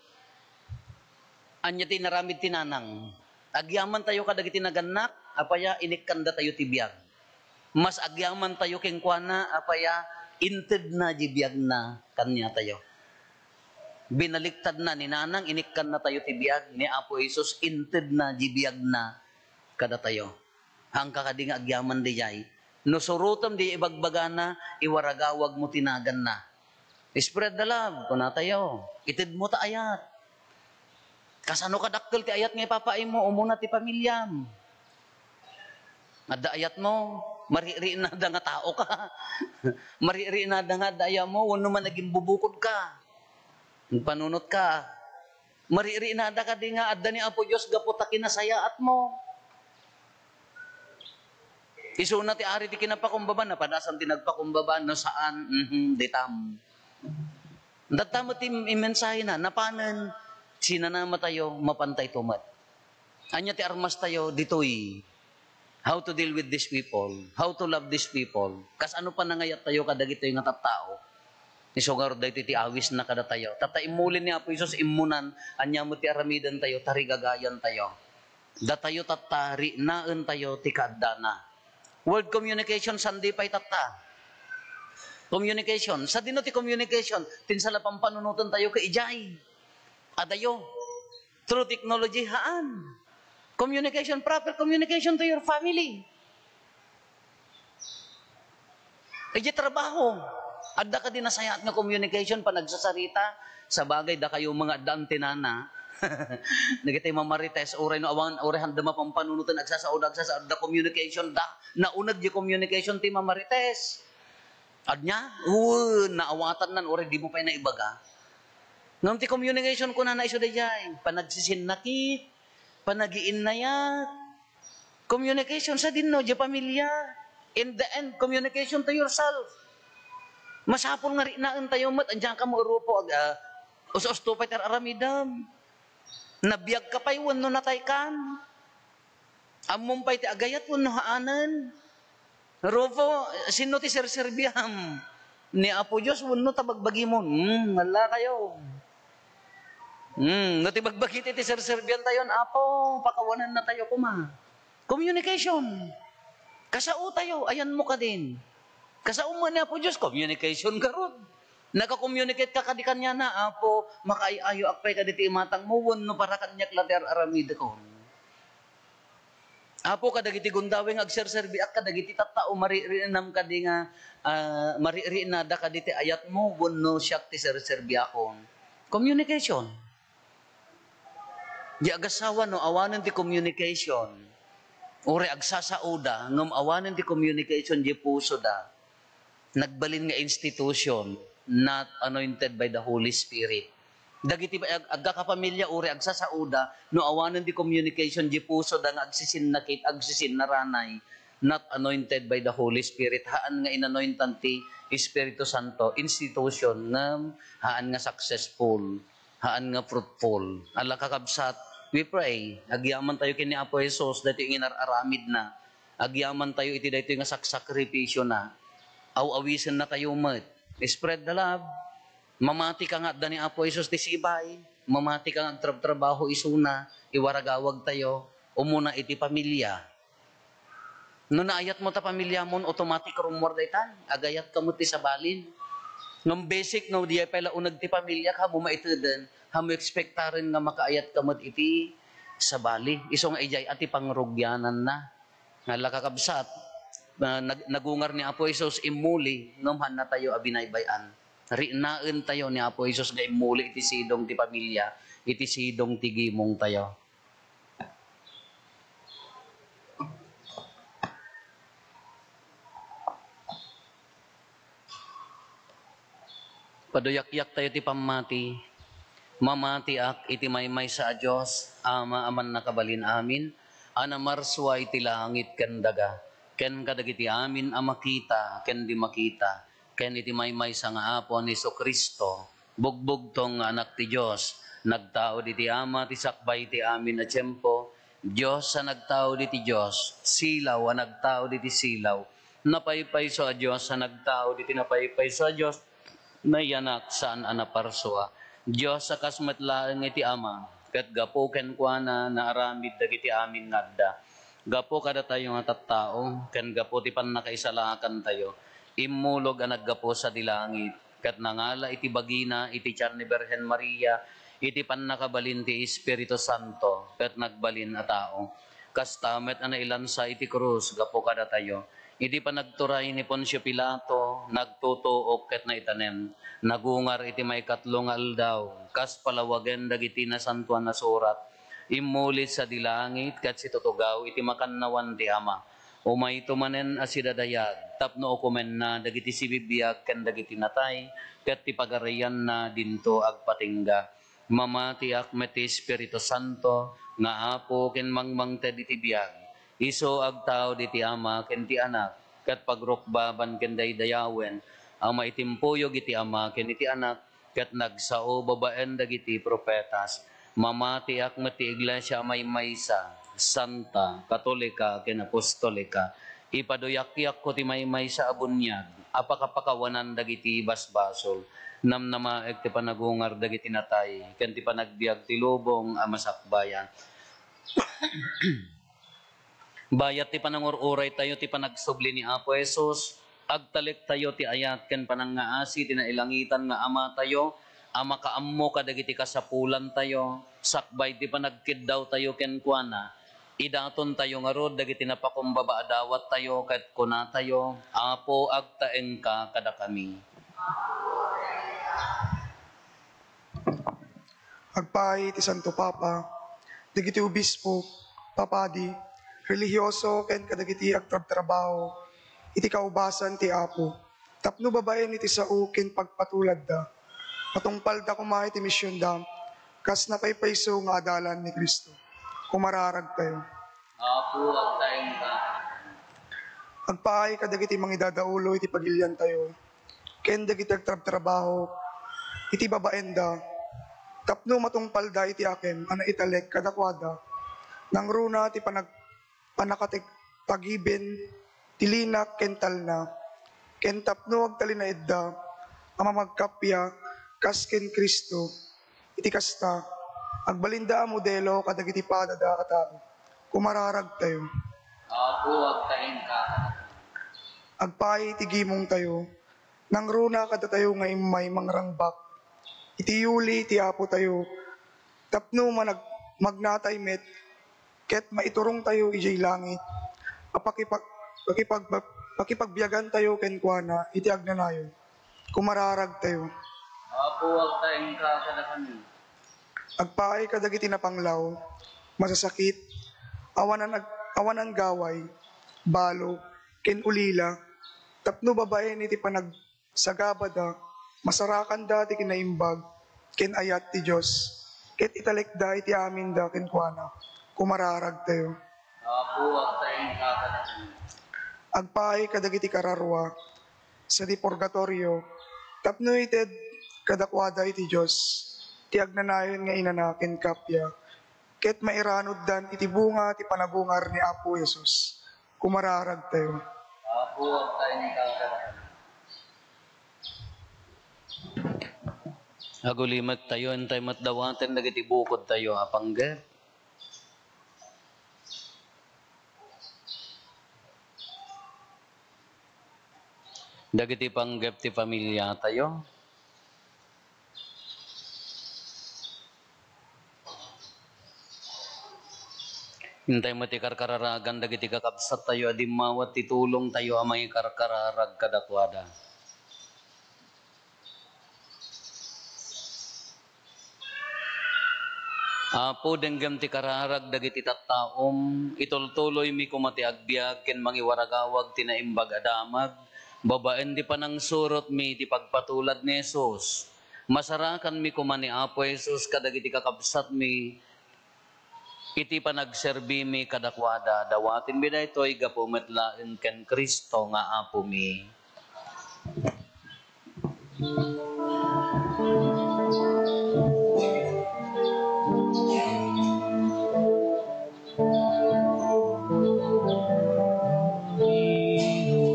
Ania ti inaramid ti nanang? Agyaman tayo kadagiti nagannak, apay a, inikkanda tayo ti biag. Mas agyaman tayo kenkuana, apay a, intedna di biagna kaniatayo. Binaliktadna ni nanang, inikkanna tayo ti biag, ni Apo Jesus, intedna di biagna kadatayo. Haanka kadi nga agyaman daydiay? No surotem di ibagbagana, iwaragawagmo ti naganna. Spread the love, kunatayo. Itedmo ta ayat. Kasano kadakkel ti ayat nga ipapaaymo? Umuna ti pamiliam. Adda ayatmo, maririinada nga tao ka. Maririinada nga adda ayatmo, wenno man nagimbubukod ka. Nagpanunot ka. Maririinada kadi nga adda ni Apo Dios gapu ta kinasayaatmo. Isuna ti ari ti kinapakumbaba, napadasan ti nagpakumbaba, no saan, mhm, ditam. Datta met ti im-, imensahena, napanen, sinanama tayo, mapan tayo met. Ania ti armas tayo ditoy? How to deal with these people? How to love these people? Kasano panangayat tayo kadagitoy nga tattao? Isu ngarud daytoy ti awisna kadatayo. Tatta, immulin ni Apo Jesus, immunan, ania met ti aramiden tayo, tarigagayan tayo. Datayo tatta, riknaen tayo ti kaaddana. Word communication, sandi pay tatta. Communication. Sadino ti communication? Ti insala pampanunoten tayo ket idiay. Adayo. Through technology, haan. Communication, proper communication to your family. Idiay trabaho. Adda kadi nasayaat nga communication, panagsasarita. Sabagay, dakayo nga adda antenana. Dagiti mamarites, uray no awan, uray haan da mapampanunoten, agsasao da, agsasao da communication da. Nauneg di communication ti mamarites. Ania? Wen, naawatannan, uray dimo pay naibaga. Ngem ti communication kunana isu daydiay, panagsisinnakit, panagiinnayat. Communication sadino, di pamilya. In the end, communication to yourself. Masapul nga riknaen tayo met, ania ka mo, Rupo, ag-, ah, Us-usto pay ti ar-aramidem. Nabiagka pay wenno nataykan. Ammom pay ti agayat wenno haanen. Rufo, sinno ti serserbiam? Ni Apo Dios wenno ta bagbagimon? Hmm, ala kayo. Hmm, no ti bagbagi ti, ti serserbiantayon, Apo, pakawanennatayo koma. Communication. Kasaotayo, ayanmo kadin. Kasao met ni Apo Dios, communication garud. Naka-communicate ka kadi kaniana, "Apo, makaay-ayoak pay kaditi imatangmo, wenno para kaniak la ti ar-aramidkon." Apo, kadagiti gundaway nga agserserbiak kadagiti tattao, maririinam kadi nga, ah, maririinada kaditi ayatmo, wenno siak ti serserbiakon. Communication. Di agassawa no awanen ti communication. Uray agsasaoda, ngem awanen ti communication di pusoda. Nagbalin nga institution, not anointed by the Holy Spirit. Dagiti ag-, agkakapamilya, uray agsasaoda, no awanen ti communication, di pusoda nga agsisinnakit, agsisinnaranay, not anointed by the Holy Spirit, haan nga inanointan ti Espiritu Santo, institution, ngem haan nga successful, haan nga fruitful. Ala, kakabsat, we pray, agyaman tayo ken ni Apo Jesus, daytoy nga inar-aramidna, agyaman tayo iti daytoy nga saksakripisiona, aw-awisenna tayo met. Spread the love. Mamati ka nga adda ni Apo Jesus ti sibay. Mamati ka nga agtrabtrabaho isuna. Iwaragawag tayo. Umuna iti pamilya. No naayatmo ta pamiliamon, automatic rummuar daytan. Agayatka met ti sabalin. Ngem basic no, diay pay la uneg ti pamilyak, haanmo maiteden, haanmo ekspektaren nga makaayatka met iti sabali. Isu nga idiay a ti pangrugiananna. Nga la, kakabsat, ah, nag-, nagungar ni Apo Jesus immuli, ngem haannatayo a binaybay-an. Riknaentayo ni Apo Jesus nga immuli iti sidong ti pamilya, iti sidong ti gimongtayo. Paduyakyak tayo ti pammati. Mamatiak iti maymaysa a Dios, Ama a Mannakabalin-amin, a namarsua iti langit ken daga, ken kadagiti amin a makita ken di makita, ken iti maymaysa nga Apo a ni Jesu-Cristo, bugbugtong nga Anak ti Dios, nagtaud iti Ama ti sakbay ti amin a tiempo, Dios a nagtaud iti Dios, silaw a nagtaud iti silaw, napaypayso a Dios a nagtaud iti napaypayso a Dios, nayanak saan a naparsua. Dios a kas met laeng iti Ama, ket gapu kenkuana naaramid dagiti amin nga adda. Gapu kadatayo nga tattao, ken gapu ti pannakaisalakantayo, immulog a naggapu sadi langit, ket nangala iti bagina iti tian ni Birhen Maria, iti pannakabalin ti Espiritu Santo, ket nagbalin a tao. Kasta met a nailansa iti krus gapu kadatayo. Iti panagturay ni Poncio Pilato, nagtutuok ket naitanem. Nagungar iti maikatlo nga aldaw, kas palawagen dagiti Nasantoan a Surat. Immuli sadi langit ket situtugaw iti makannawan ti Ama. Umayto manen a sidadayag tapno ukomenna dagiti sibibiag ken dagiti natay, ket ti pagarianna dinto agpatingga. Mamatiak met ti Espiritu Santo nga Apo ken mangmangted iti biag. Isu agtaud iti Ama ken ti Anak, ket pagrukbaban ken daydayawen a maitimpuyog iti Ama ken iti Anak, ket nagsao babaen dagiti profetas. Mamatiak met ti iglesia a maymaysa, santa, katolika, ken apostolika. Ipaduyakyakko ti maymaysa a buniag a pakapakawanan dagiti basbasol. Namnamaek ti panagungar dagiti natay ken ti panagbiag ti lubong a masakbayan. Bayat ti panangur-uraytayo ti panagsubli ni Apo Jesus, agtalektayo ti ayat ken panangngaasi ti nailangitan nga Amatayo a makaammo kadagiti kasapulantayo, sakbay ti panagkiddawtayo kenkuana. Idatontayo ngarud dagiti napakumbaba a dawattayo ket kunatayo, "Apo, agtaengka kadakami." Agpaay ti Santo Papa, dagiti obispo, papadi, relihioso, ken kadagiti agtrabtrabaho iti kaubasan ti Apo, tapno babaen iti sao ken pagpatuladda, matungpalda koma iti misionda, kas napaypayso nga adalan ni Cristo. Kumararagtayo. Apo, agtaengka. Agpaay kadagiti mangidadaulo iti pagiliantayo, ken dagiti agtrabtrabaho iti babaenda, Tapno matungpalda iti akem a naitalek kadakuada, nangruna ti panag-, pannakatag-, tagiben ti linak ken talna, ken tapno agtalinaedda a mamagkappia kas ken Cristo. Iti kasta, agbalinda a modelo kadagiti padada a tao. Kumararagtayo. Apo, agtaengka. Agpaay ti gimongtayo. Nangruna kadatayo nga immay mangrangbak iti yuli ti Apotayo, tapno manag-, magnatay met ket maiturongtayo idiay langit a pakipag-, pakipag-, pakipagbiagantayo kenkuana iti agnanayon. Kumararagtayo. Apo, agtaengka kadakami. Agpaay kadagiti napanglaw, masasakit, awanan ag-, awanan gaway, balo, ken ulila, tapno babaen iti panagsagabada, masarakanda ti kinaimbag ken ayat ti Dios, ket italekda iti aminda kenkuana. Kumararagtayo. Apo, agtaengka kadakami. Agpaay kadagiti kararua sadi purgatorio, tapno ited kadakuada iti Dios ti agnanayon nga inana ken kappia, ket mairanuddan iti bunga ti panagungar ni Apo Jesus. Kumararagtayo. Apo, agtaengka kadakami. Agulimek tayo, intay met dawaten dagiti bukod tayo a panggep. Dagiti panggep ti pamilya tayo. Intay met ti karkararagan dagiti kakabsat tayo a dimmawat ti tulong tayo a mangikarkararag kadakuada. Apo, denggem ti kararag dagiti tattaom, itultuloymi koma ti agbiag ken mangiwaragawag ti naimbag a damag, babaen ti panangsurotmi iti pagpatulad ni Jesus. Masarakanmi koma ni Apo Jesus kadagiti kakabsatmi iti panagserbimi kadakuada. Dawatenmi daytoy gapu met laeng ken Cristo nga Apomi.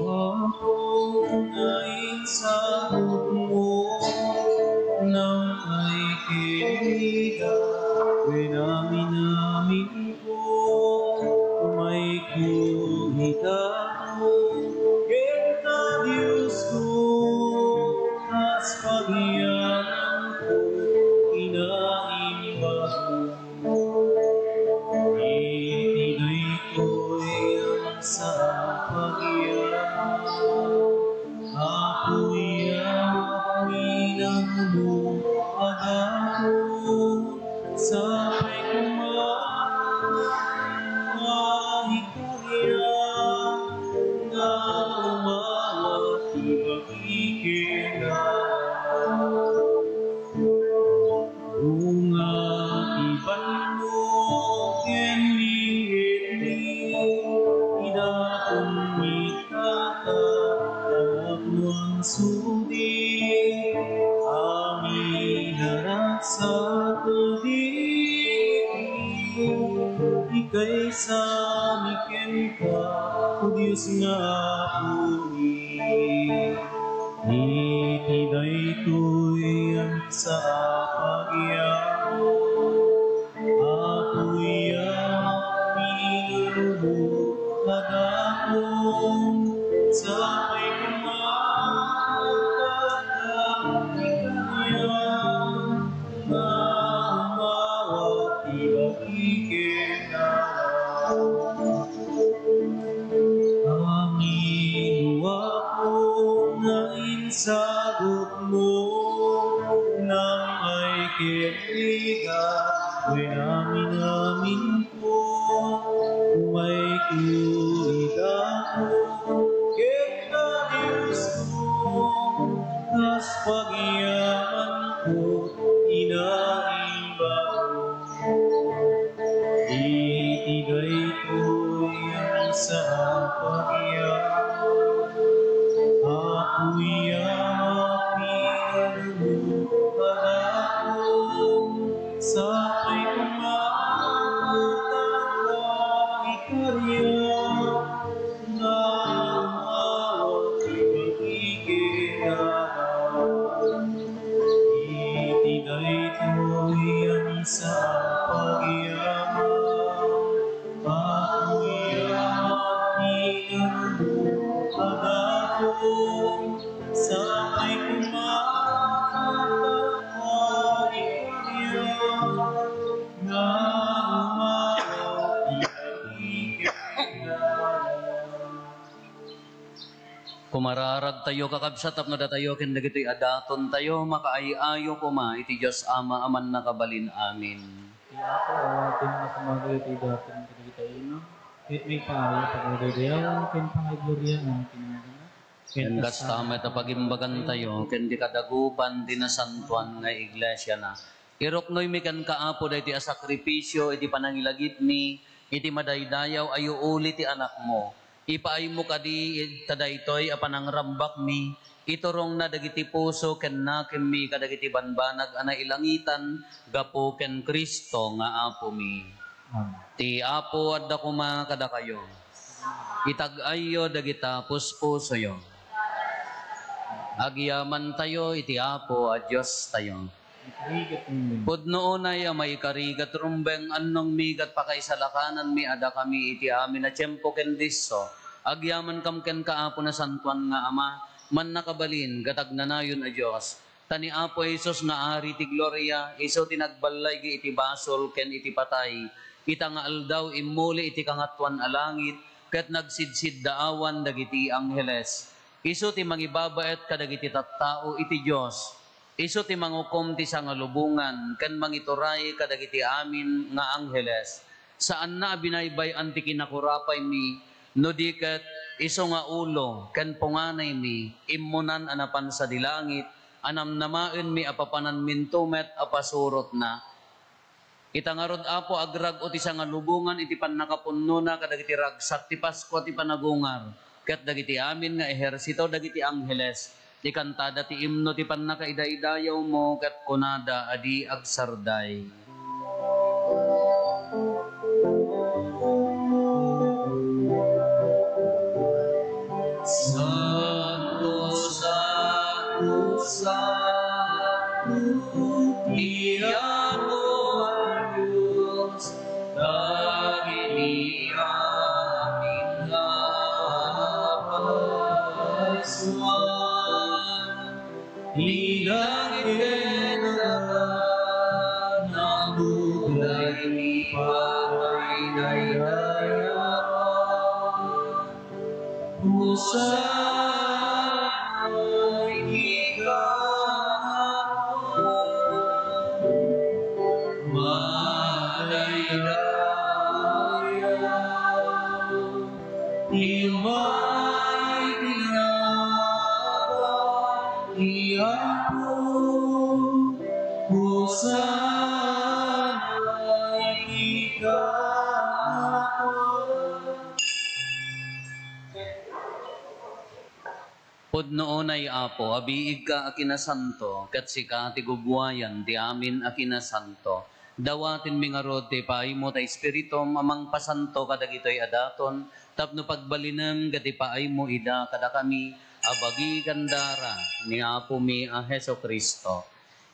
Apo, nga insagutmo, nang ay kiniga, wen amin-amin Umayko ita, ken ta Diosko, kas pagiyanko, inaimbagmo. Iti daytoy a sa pagiyan, Apo, ya, pinangulo a daton, sapay koma nga ikarya nga umawat ti bagi kenka. Bunga ti banno ken ni Henry, idaton ni Tata, anak no angsudi, amin a ragsak ditoy, ikaysami kenka, O Dios nga Apomi. Iti daytoy a misa a pagiyan, Apo, ya, pinangulo a daton, sapay koma nga umawat ti bagi kenka. Amin, Apo, nga insagutmo, nang ay ken rigat, wen amin-aminko, umayko ita, ken ta Diosko, kas pagiyanko, inaimbagmo. Iti daytoy a misa a pagiyan, Apo, ya, pinangulo a daton, Sakay kuman a ikaw nga umawat iti kagaya. Kumararagtayo, kakabsat, tapno datayo ken dagitoy a datontayo makaay-ayo koma iti Dios Ama a Mannakabalin. Amen. Ti Apo awatenna koma dagitoy daton kadagiti ayanna, ket maipaay a pagdaydayawan ken pangiggloriaan ti naganna. Ken kasta met a pagimbagantayo ken ti kadagupan ti nasantoan nga iglesiana. Iruknoymi kenka, Apo, daytoy a sakrifisio iti panangilagipmi iti madaydayaw a yuuli ti Anakmo. Ipaaymo kadi ta daytoy a panangrambakmi iturongna dagiti puso ken nakemmi kadagiti banbanag a nailangitan gapu ken Cristo nga Apomi. Amen. Ti Apo adda koma kadakayo. Itag-ayyo dagita puspusoyo. Agyamantayo iti Apo a Diostayo. Pudno unay a maikarigat rumbeng, annongmi ket pakaisalakananmi a dakami iti amin a tiempo ken disso. Agyamankam kenka, Apo, Nasantoan nga Ama, Mannakabalin ket Agnanayon a Dios. Ta ni Apo Jesus nga Ari ti gloria, isu ti nagballay iti basol ken iti patay. Ita nga aldaw, immuli iti kangatoan a langit, ket nagsidsiddaawan dagiti angheles. Isu ti mangibabaet kadagiti tattao iti Dios. Isu ti mangukom ti sangalubongan ken mangituray kadagiti amin nga angheles. Saanna a binaybay-an ti kinakurapaymi, no di ket isu nga ulo ken punganaymi, immunan a napan sadi langit, a namnamaenmi a papananminto met a pasurotna. Ita ngarud, Apo, agrag-o ti sangalubongan iti pannakapunnona kadagiti ragsak ti Paskua ti panagungar, ket dagiti amin nga ehersito dagiti angheles, ikantada ti imno ti pannakaidaydayawmo, ket kunada a di agsarday. Santo, santo, santo, ti Apo a Dios, dagiti amin nga paisuan. Ti langit ken daga, nagbublay ti pagdaydayawan. Hosanna iti kangatoan. Madaydayaw ti umay ti nagan ti Apo. Hosanna iti kangatoan. Pudno unay, Apo, a biigka a kinasanto, ket sika ti gubuayan ti amin a kinasanto. Dawatenmi ngarud ti ipaaymo ta Espiritum a mangpasanto kadagitoy a daton, tapno pagbalinem ket ipaaymo ida kadakami a bagi ken dara ni Apomi a Jesu-Cristo.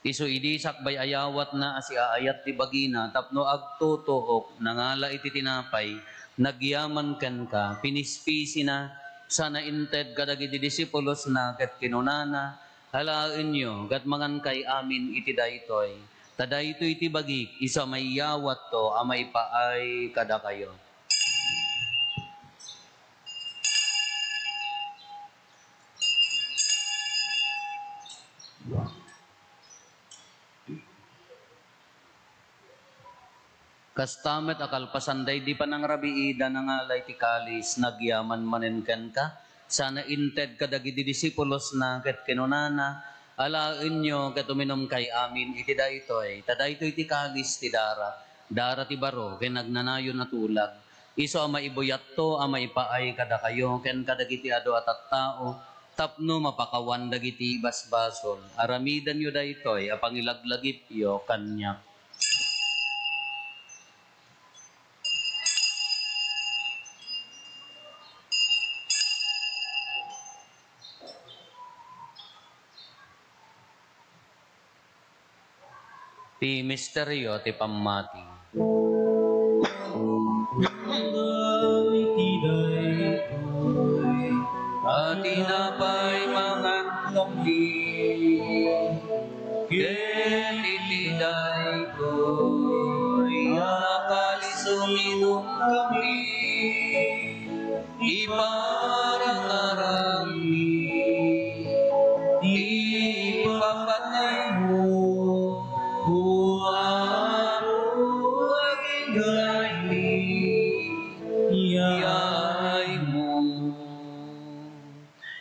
Isu idi sakbay a yawatna a siaayat ti bagina tapno agtutuok, nangala iti tinapay, nagyaman kenka, pinispisina, sana inted kadagiti disipulosna ket kinunana, "Alaenyo ket mangankay amin iti daytoy, ta daytoy ti bagik, isu a maiyawatto a maipaay kadakayo." Kasta met a kalpasan daydi panangrabiida, nangala iti kalis, nagyaman manen kenka, sana inted kadagiti disipulosna ket kinunana, "Alaenyo ket uminumkay amin iti daytoy, ta daytoy ti kalis ti dara, dara ti baro ken agnanayon a tulag. Isu a maibuyatto a maipaay kadakayo ken kadagiti adu a tattao tapno mapakawan dagiti basbasol. Aramidenyo daytoy a pangilaglagipyo kaniak." Ti misterio ti pammati. Iti daytoy a tinapay, mangan kami, ket iti daytoy a kalis uminom kami, ipararanmi ti ipapataymo, O Apo, agingga iti yaaymo.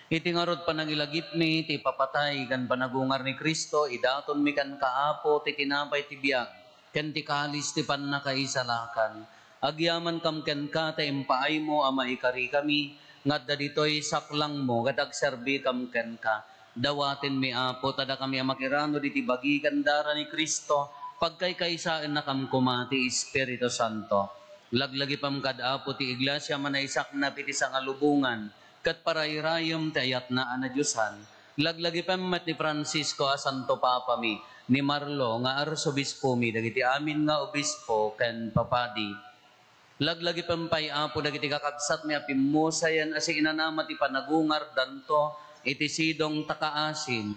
Iti ngarud panangilagipmi ti ipapatay ken panagungar ni Cristo, idatonmi kenka, Apo, ti tinapay ti biag ken ti kalis ti pannakaisalakan. Agyamankam kenka ta impaaymo a maikarikami nga adda ditoy saklangmo ket agserbikam kenka. Dawatenmi, Apo, ta dakami a makiranud iti bagi ken dara ni Cristo, pagkaykaysaennakam koma ti Espiritu Santo. Laglagipem kad, Apo, ti iglesia a manaysaknap iti sangalubongan ket parayrayem ti ayatna a nadiosan. Laglagipem met ni Francisco a Santo Papami, ni Marlo nga Arsobispomi, dagiti amin nga obispo ken papadi. Laglagipem pay, Apo, dagiti kakabsatmi a pimmusayen a siinanama ti panagungardanto iti sidong ta kaasim.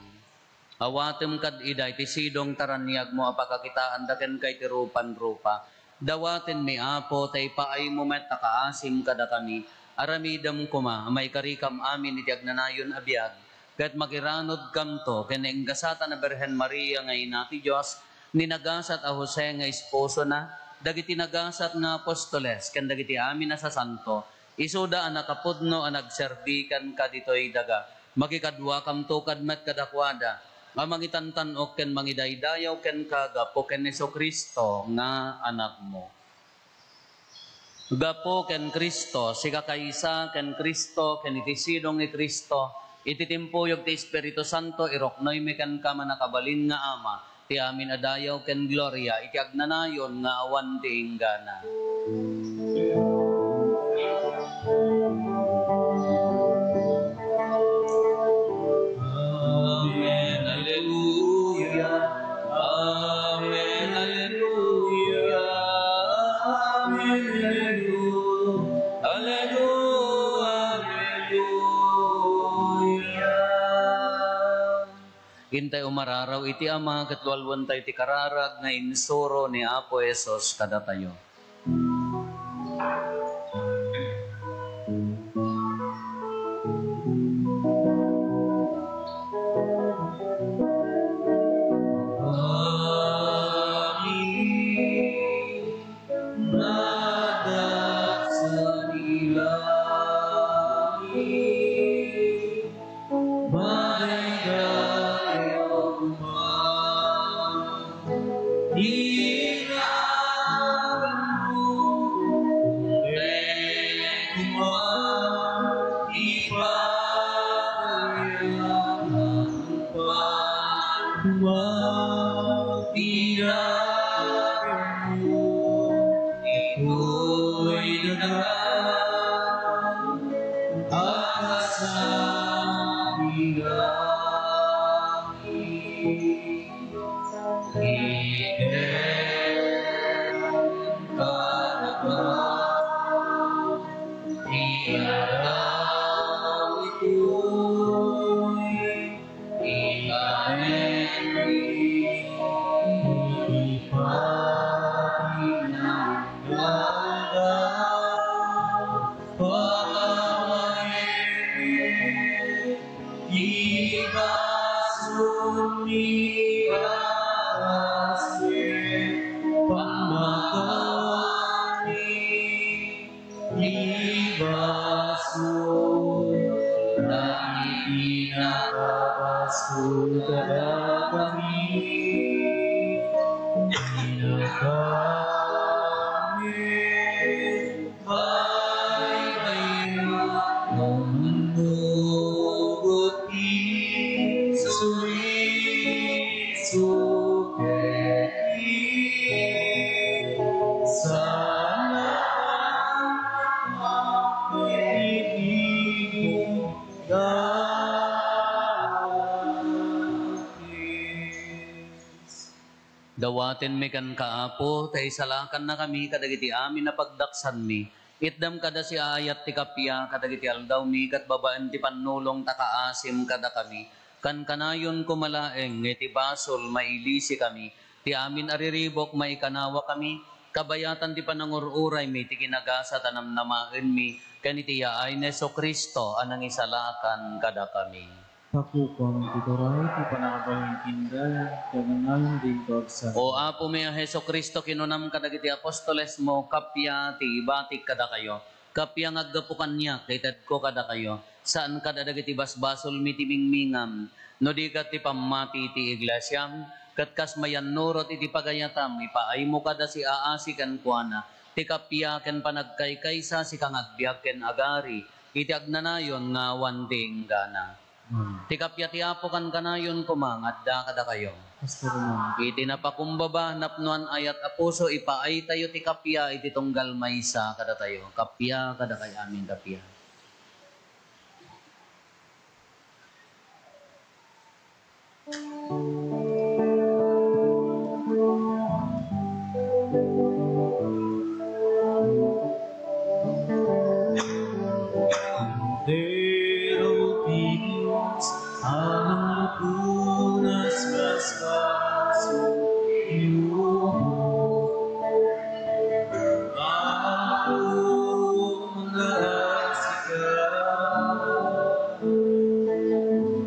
Awatem kad ida iti sidong ta raniagmo a pakakitaanda kenka iti rupan-rupa. Dawatenmi, Apo, ta ipaaymo met a kaasim kadakami. Aramidem koma a maikarikam amin iti agnanayon a biag, ket makiranudkamto ken nagasat a Birhen Maria nga Ina ti Dios, ni nagasat a Jose nga esposona, dagiti nagasat nga apostoles, ken dagiti amin a sasanto, isuda a nakapudno a nagserbi kenka ditoy daga. Makikaduakamto kad met kadakuada a mangitantan-ok ken mangidaydayaw kenka gapu ken Jesu-Cristo nga Anakmo. Gapu ken Cristo, sikakaysa ken Cristo, ken iti sidong ni Cristo, iti timpuyog ti Espiritu Santo, iruknoymi kenka, mannakabalin nga Ama, ti amin a dayaw ken gloria iti agnanayon nga awan ti inggana. Amen. Alleluia. Amen. Alleluia. Amen. Alleluia. Alleluia. Alleluia. Intay umararaw iti Ama ket lualuentayo ti kararag nga insuro ni Apo Jesus kadatayo. Amen. Nadagsa ni langit, madaydayaw koma ti ngaranmo, ket koma ti pagayam. Pagkuman ti naganmo, ditoy daga, a kasla ti langit. Iket kadakami ti aldaw itoy. Ikanenmi ti pati nga aldaw, pakawanenmi ti basol ni Asin, pamakawanmi Ibasol dagiti nakabasol kadakami. Inakami, baybay-am, mannugot ti suliso ket Dawatenmi kenka, Apo, ta isalakannakami kadagiti amin a pagdaksanmi. Itdem kada siaayat ti kappia kadagiti aldawmi ket babaen ti pannulong ta kaasim kadakami. Tan kanayon koma laeng nga iti basol, mailisikami, ti amin a riribuk, maikanawakami, kabayatan ti panangur-uraymi, ti kinagasat a namnamaenmi, ken iti yaay ni Jesu-Cristo a nangisalakan kadakami. Tapukon ti turay ti panangabalin kindayan, ken nayon din pagsa. O Apomi a Jesu-Cristo, kinunam kadagiti apostolesmo, kappia ti ibatik kadakayo, kappia nga aggapu kaniak, itedko kadakayo, saan kadagiti basbasolmi ti mingmingam, no di ket ti pammati ti iglesiam, ket kas mayannurot iti pagayatam, ipaaymo kada siaasi kenkuana, ti kappia ken panagkaykaysa, sika nga agbiag ken agari, iti agnanayon nga awan ti inggana. Hmm. Ti kappia ti Apo kankanayon koma nga adda kadakayo. Pastor man. Iti napakumbaba, napnoan, ayat a puso, ipaaytayo ti kappia iti tunggal maysa kadatayo. Kappia kadakay amin, kappia. Kordero ti Dios, a nangpunas basbasolyo. Apo, mangaasi ka.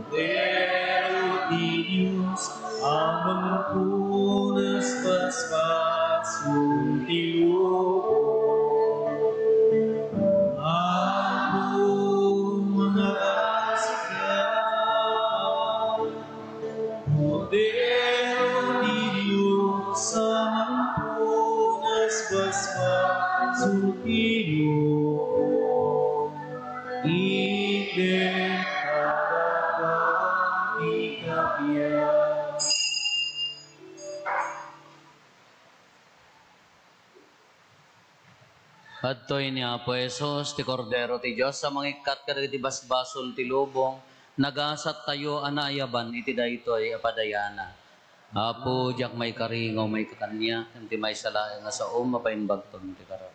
Kordero ti Dios, a nangpunas basbasolyo. Apo, mangaasi ka. Kordero ti Dios, a nangpunas basbasolyo. Iket kadaka ti kappia. Adtoy ni Apo Jesus, ti Kordero ti Dios a mangikkat kadagiti basbasol ti lubong. Nagasattayo a naayaban iti daytoy a padayana. Apo, diak maikari nga umayka kaniak, ngem ti maysa laeng a saom a paimbagton ti kararag.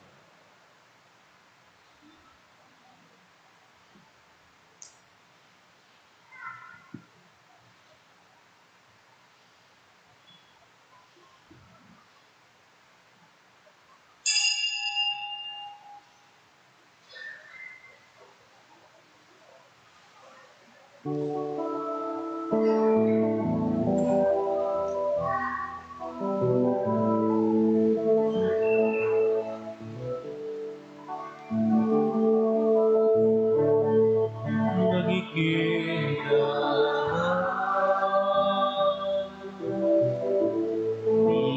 Dagiti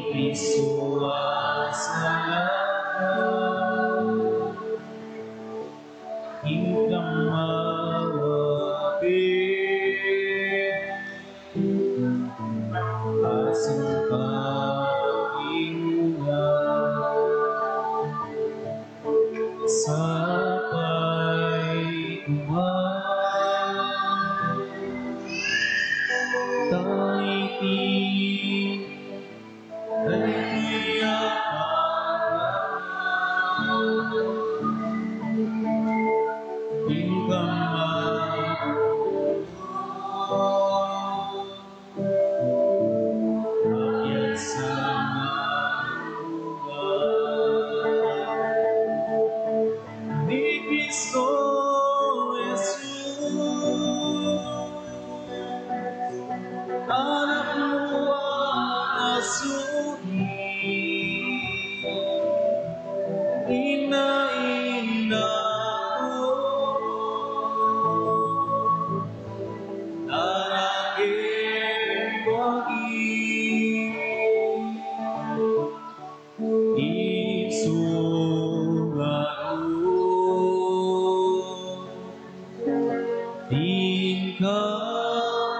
Kristo a salaka, inka mawati. Asingka iuna, sapay koma. Dagiti, dagiti apanak, inka mawati. Ni Cristo Jesus, Anak mo a nasudi, inainako. Naraken ko agi, isu nga ru, inka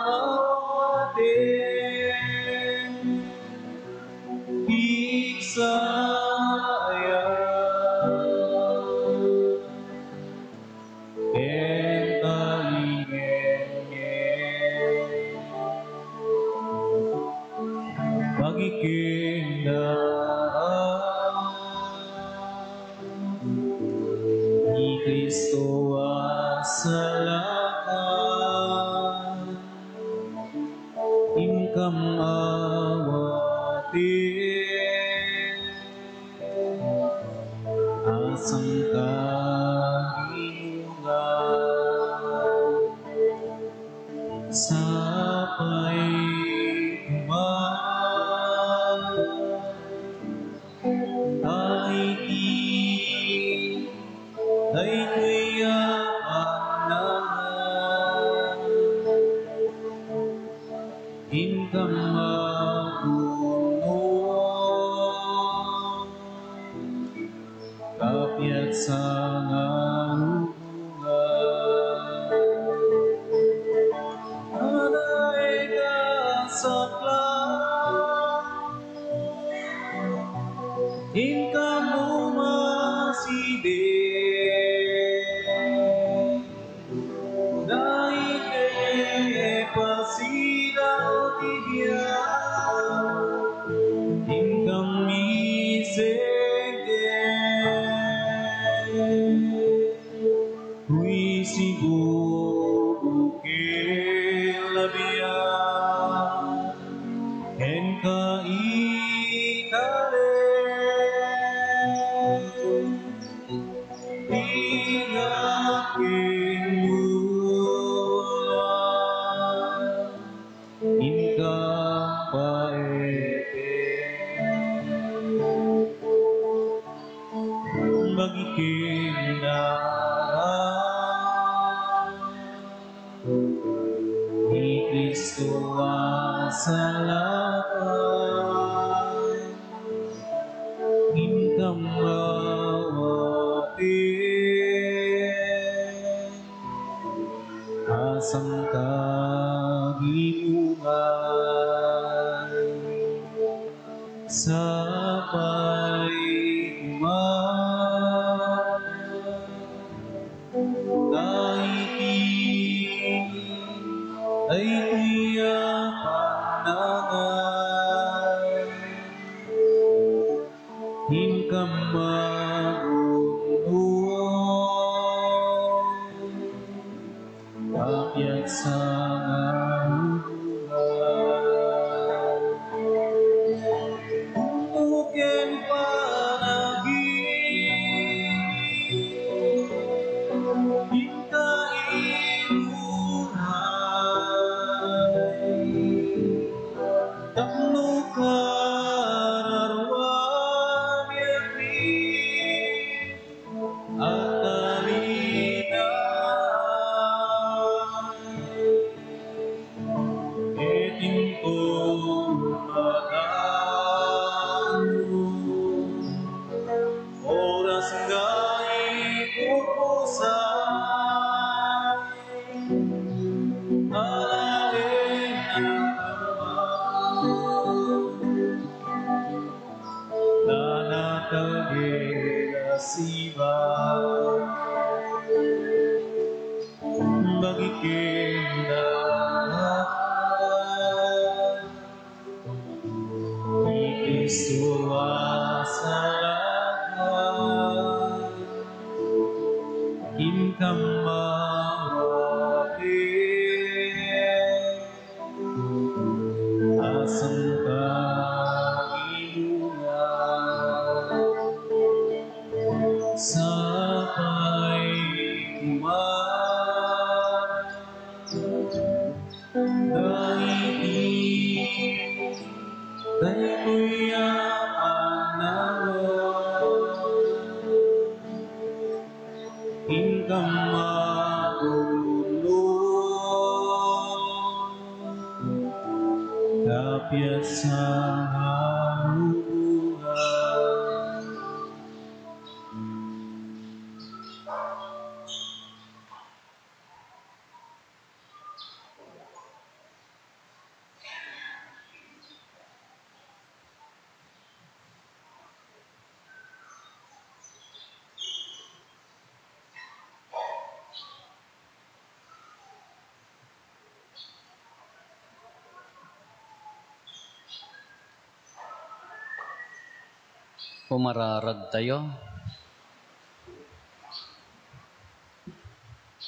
mawati, pigsaya. Ken talingenngen, pagikendaan ni Cristo a salaka. Kam awaten a sangkadinungan, sapay koma a iti daytoy a panangan, inkam maguno, kapiatsa nga hubungan. Aday kasaklang, inkam umasiden. Daytoy pasidaw ti biag, inkam isenggen. Kuisigo, bukil a biag, kenka italek. Bigat ken mula, inka paete. Bagiken dara ni Cristo a salakay, inkam awaten a sangkadinungan. Sapay koma ta iti daytoy a panangan, inkam maguno, kapiatsa nga hubungan. Ken panagin, inka imuray, tapno kararuan iti agtalinaed. Ket inton madamo, oras nga ipupusay, alaen a nanatagil a siba. Bagiken dara ni Cristo a salakay, inkam awaten a sangkadinungan. Sapay koma ta iti daytoy a panangan, inkam maguno, kapiatsa nga hubungan. Pumararagtayo.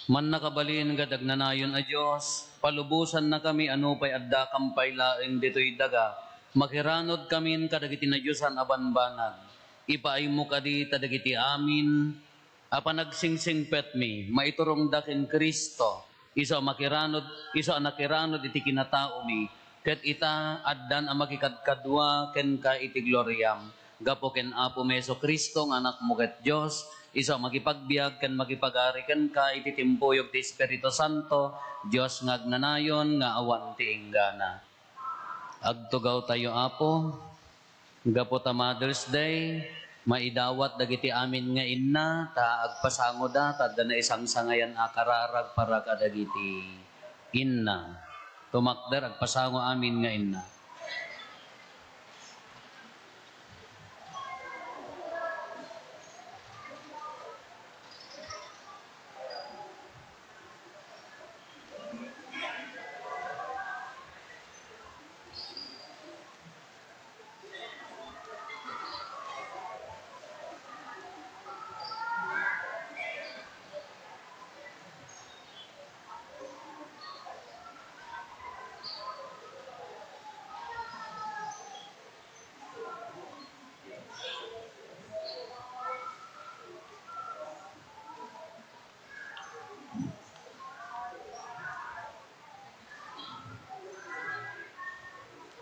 Mannakabalin ket agnanayon a Dios, palubosannakami a nupay addakam pay laeng ditoy daga, makiranudkamin kadagiti nadiosan a banbanag. Ipaaymo kadi ta dagiti amin a panagsingpetmi, maiturongda ken Cristo, isu a makiranud, isu a nakiranud iti kinataomi, ket ita, addan a makikadkadua kenka iti gloriam. Gapu ken Apomi Jesu-Cristo nga Anakmo ket Dios, isu a makipagbiag ken makipagari kenka iti timpuyog ti Espiritu Santo, Dios nga agnanayon nga awan ti inggana. Agtugawtayo, Apo, gapu ta Mother's Day, maidawat dagiti amin nga inna, ta agpasangoda, ta adda naisangsangayan a kararag para kadagiti inna. Tumakder, agpasango amin nga inna.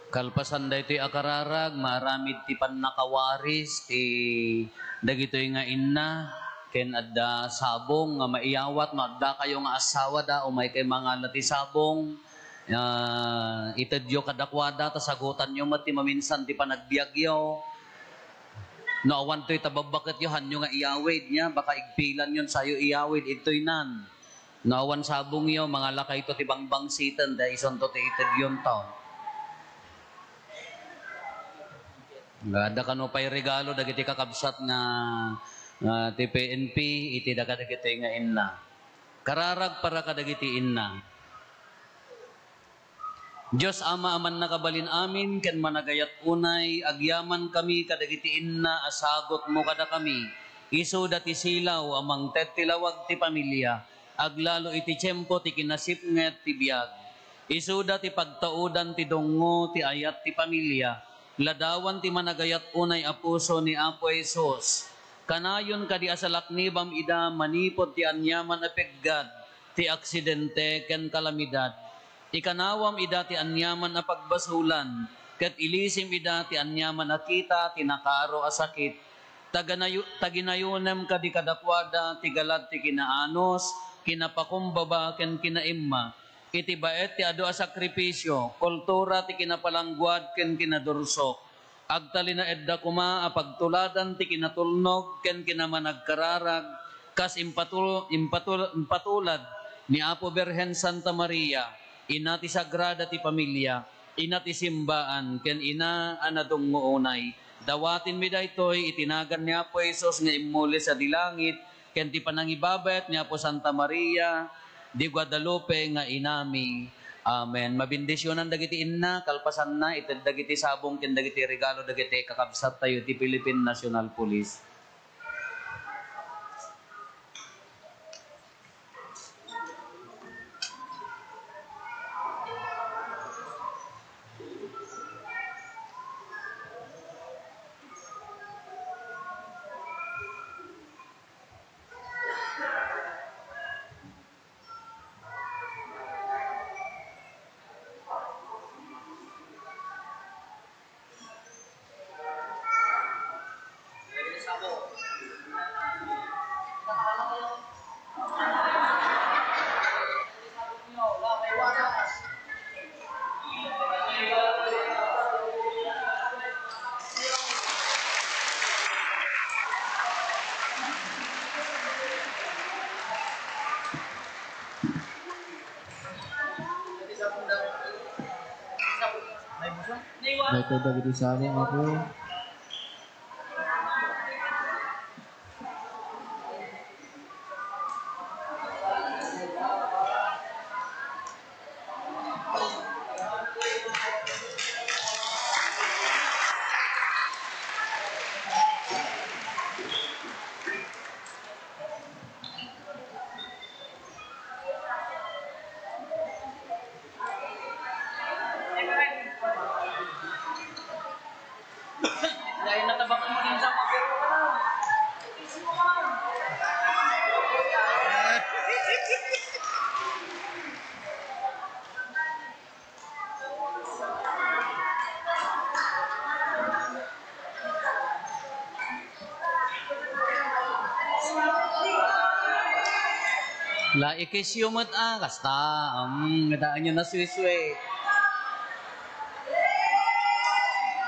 Kalpasan daytoy a kararag, maaramid ti pannakawaris ti dagitoy nga inna, ken adda sabong nga maiyawat no addakayo nga assawada, umaykay mangala ti sabong, ah, itedyo kadakuada, ta sagutanyo met ti maminsan ti panagbiagyo. No awan toy ta babbaketyo, hanyo nga iyawid, nia, baka igpilanyon sayo iyawid, intoy nan. No awan sabongyo, mangalakayto ti bangbangsiten, ta isunto ti itedyonto. Nga adda kano pay regalo dagiti kakabsat nga, nga ti P N P, iti daga dagiti nga inna. Kararag para kadagiti inna. Dios Ama a mannakabalin amin ken managayat unay, agyamankami kadagiti inna a sagutmo kadakami. Isuda ti silaw a mangted ti lawag ti pamilia, aglalo iti tiempo ti kinasipnget ti biag. Isuda ti pagtaudan ti dungngo ti ayat ti pamilia. Ladawan ti managayat unay a puso ni Apo Jesus. Kanayon kadi a salaknibam ida manipud ti aniaman a peggad, ti aksidente ken kalamidad. Ikanawam ida ti aniaman a pagbasolan, ket ilisim ida ti aniaman a kita ti nakaaro a sakit. Taganayo-, taginayonem kadi kadakuada ti galad ti kinaanus, kinapakumbaba, ken kinaimma. Iti baet ti adu a sakrifisio, kultura ti kinapalangguad ken kinadursok. Agtalinaedda koma a pagtuladan ti kinatulnog ken kinamanagkararag, kas impatul-, impatul-, impatulad ni Apo Birhen Santa Maria, ina ti Sagrada ti Familia, ina ti simbaan, ken ina a nadungngo unay. Dawatenmi daytoy iti nagan ni Apo Jesus nga immuli sadi langit, ken ti panangibabaet ni Apo Santa Maria de Guadalupe nga inami. Amen. Mabendisionan dagiti inna, kalpasanna, ited dagiti sabong ken dagiti regalo dagiti kakabsattayo iti Philippine National Police. Daytoy dagiti sabong, Apo. La ikisyo met a, kasta, um, daan nyo nasuysue.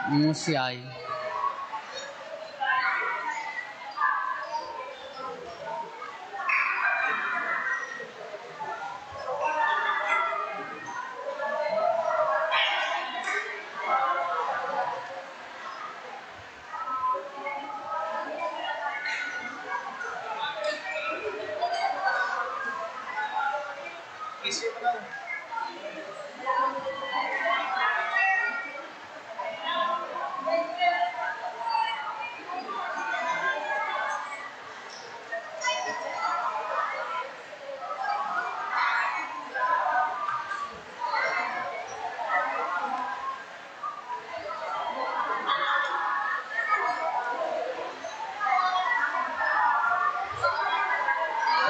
Mm, siya ay.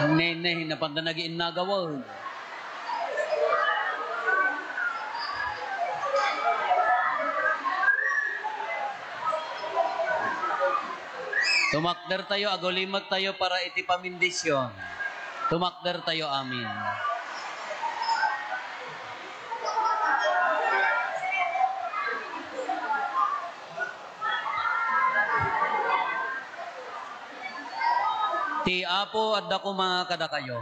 Nene, napanda nagiinnagawan. Tumakder tayo, agulimek tayo para iti pamindisyon. Tumakder tayo, amin. Ti Apo adda koma kadakayo.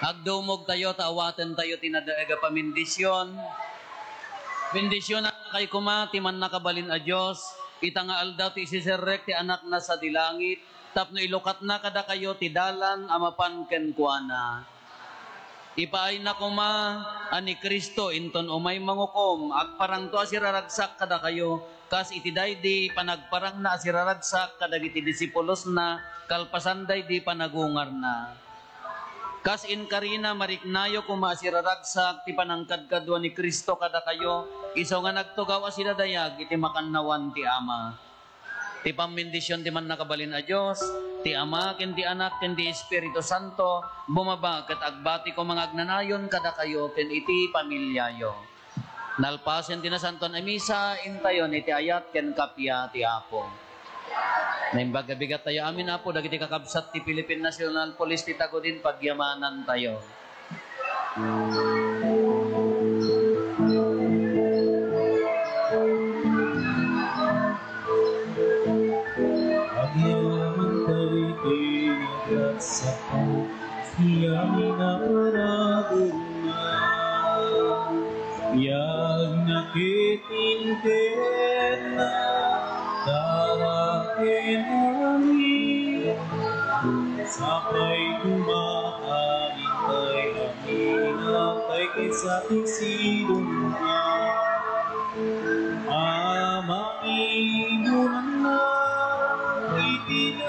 Agdumogtayo ta awatentayo ti nadaeg a pamindisyon. Bendisionannakay koma ti Mannakabalin a Dios, ita nga aldaw ti isiserrek ti Anakna sadi langit, tapno ilukatna kadakayo ti dalan a mapan kenkuana. Ipaayna koma a ni Cristo inton umay mangukom, agparangto a siraragsak kadakayo, kas iti daydi panagparangna a siraragsak kadagiti disipulosna kalpasan daydi panagungarna. Kas inkarina, mariknayo koma a siraragsak ti panangkadkadua ni Cristo kadakayo, isu nga nagtugaw a sidadayag iti makannawan ti Ama. Ti pammindision ti Mannakabalin a Dios, ti Ama, ken ti Anak, ken ti Espiritu Santo, bumaba ket agbati koma nga agnanayon kadakayo ken iti familiayo. Nalpasen ti Nasantoan a Misa, intayon iti ayat ken kappia ti Apo. Naimbag a bigat tayo amin, Apo, dagiti kakabsat ti Philippine National Police ti Tagudin, pagyamanantayo. Agyaman tayo ti nagkasakit, ti amin a paraburna. Biag na ket intedna, dara ken amin. Sapay kumain tay amin, tay kaysa ti sidongna. Amangidunan na iti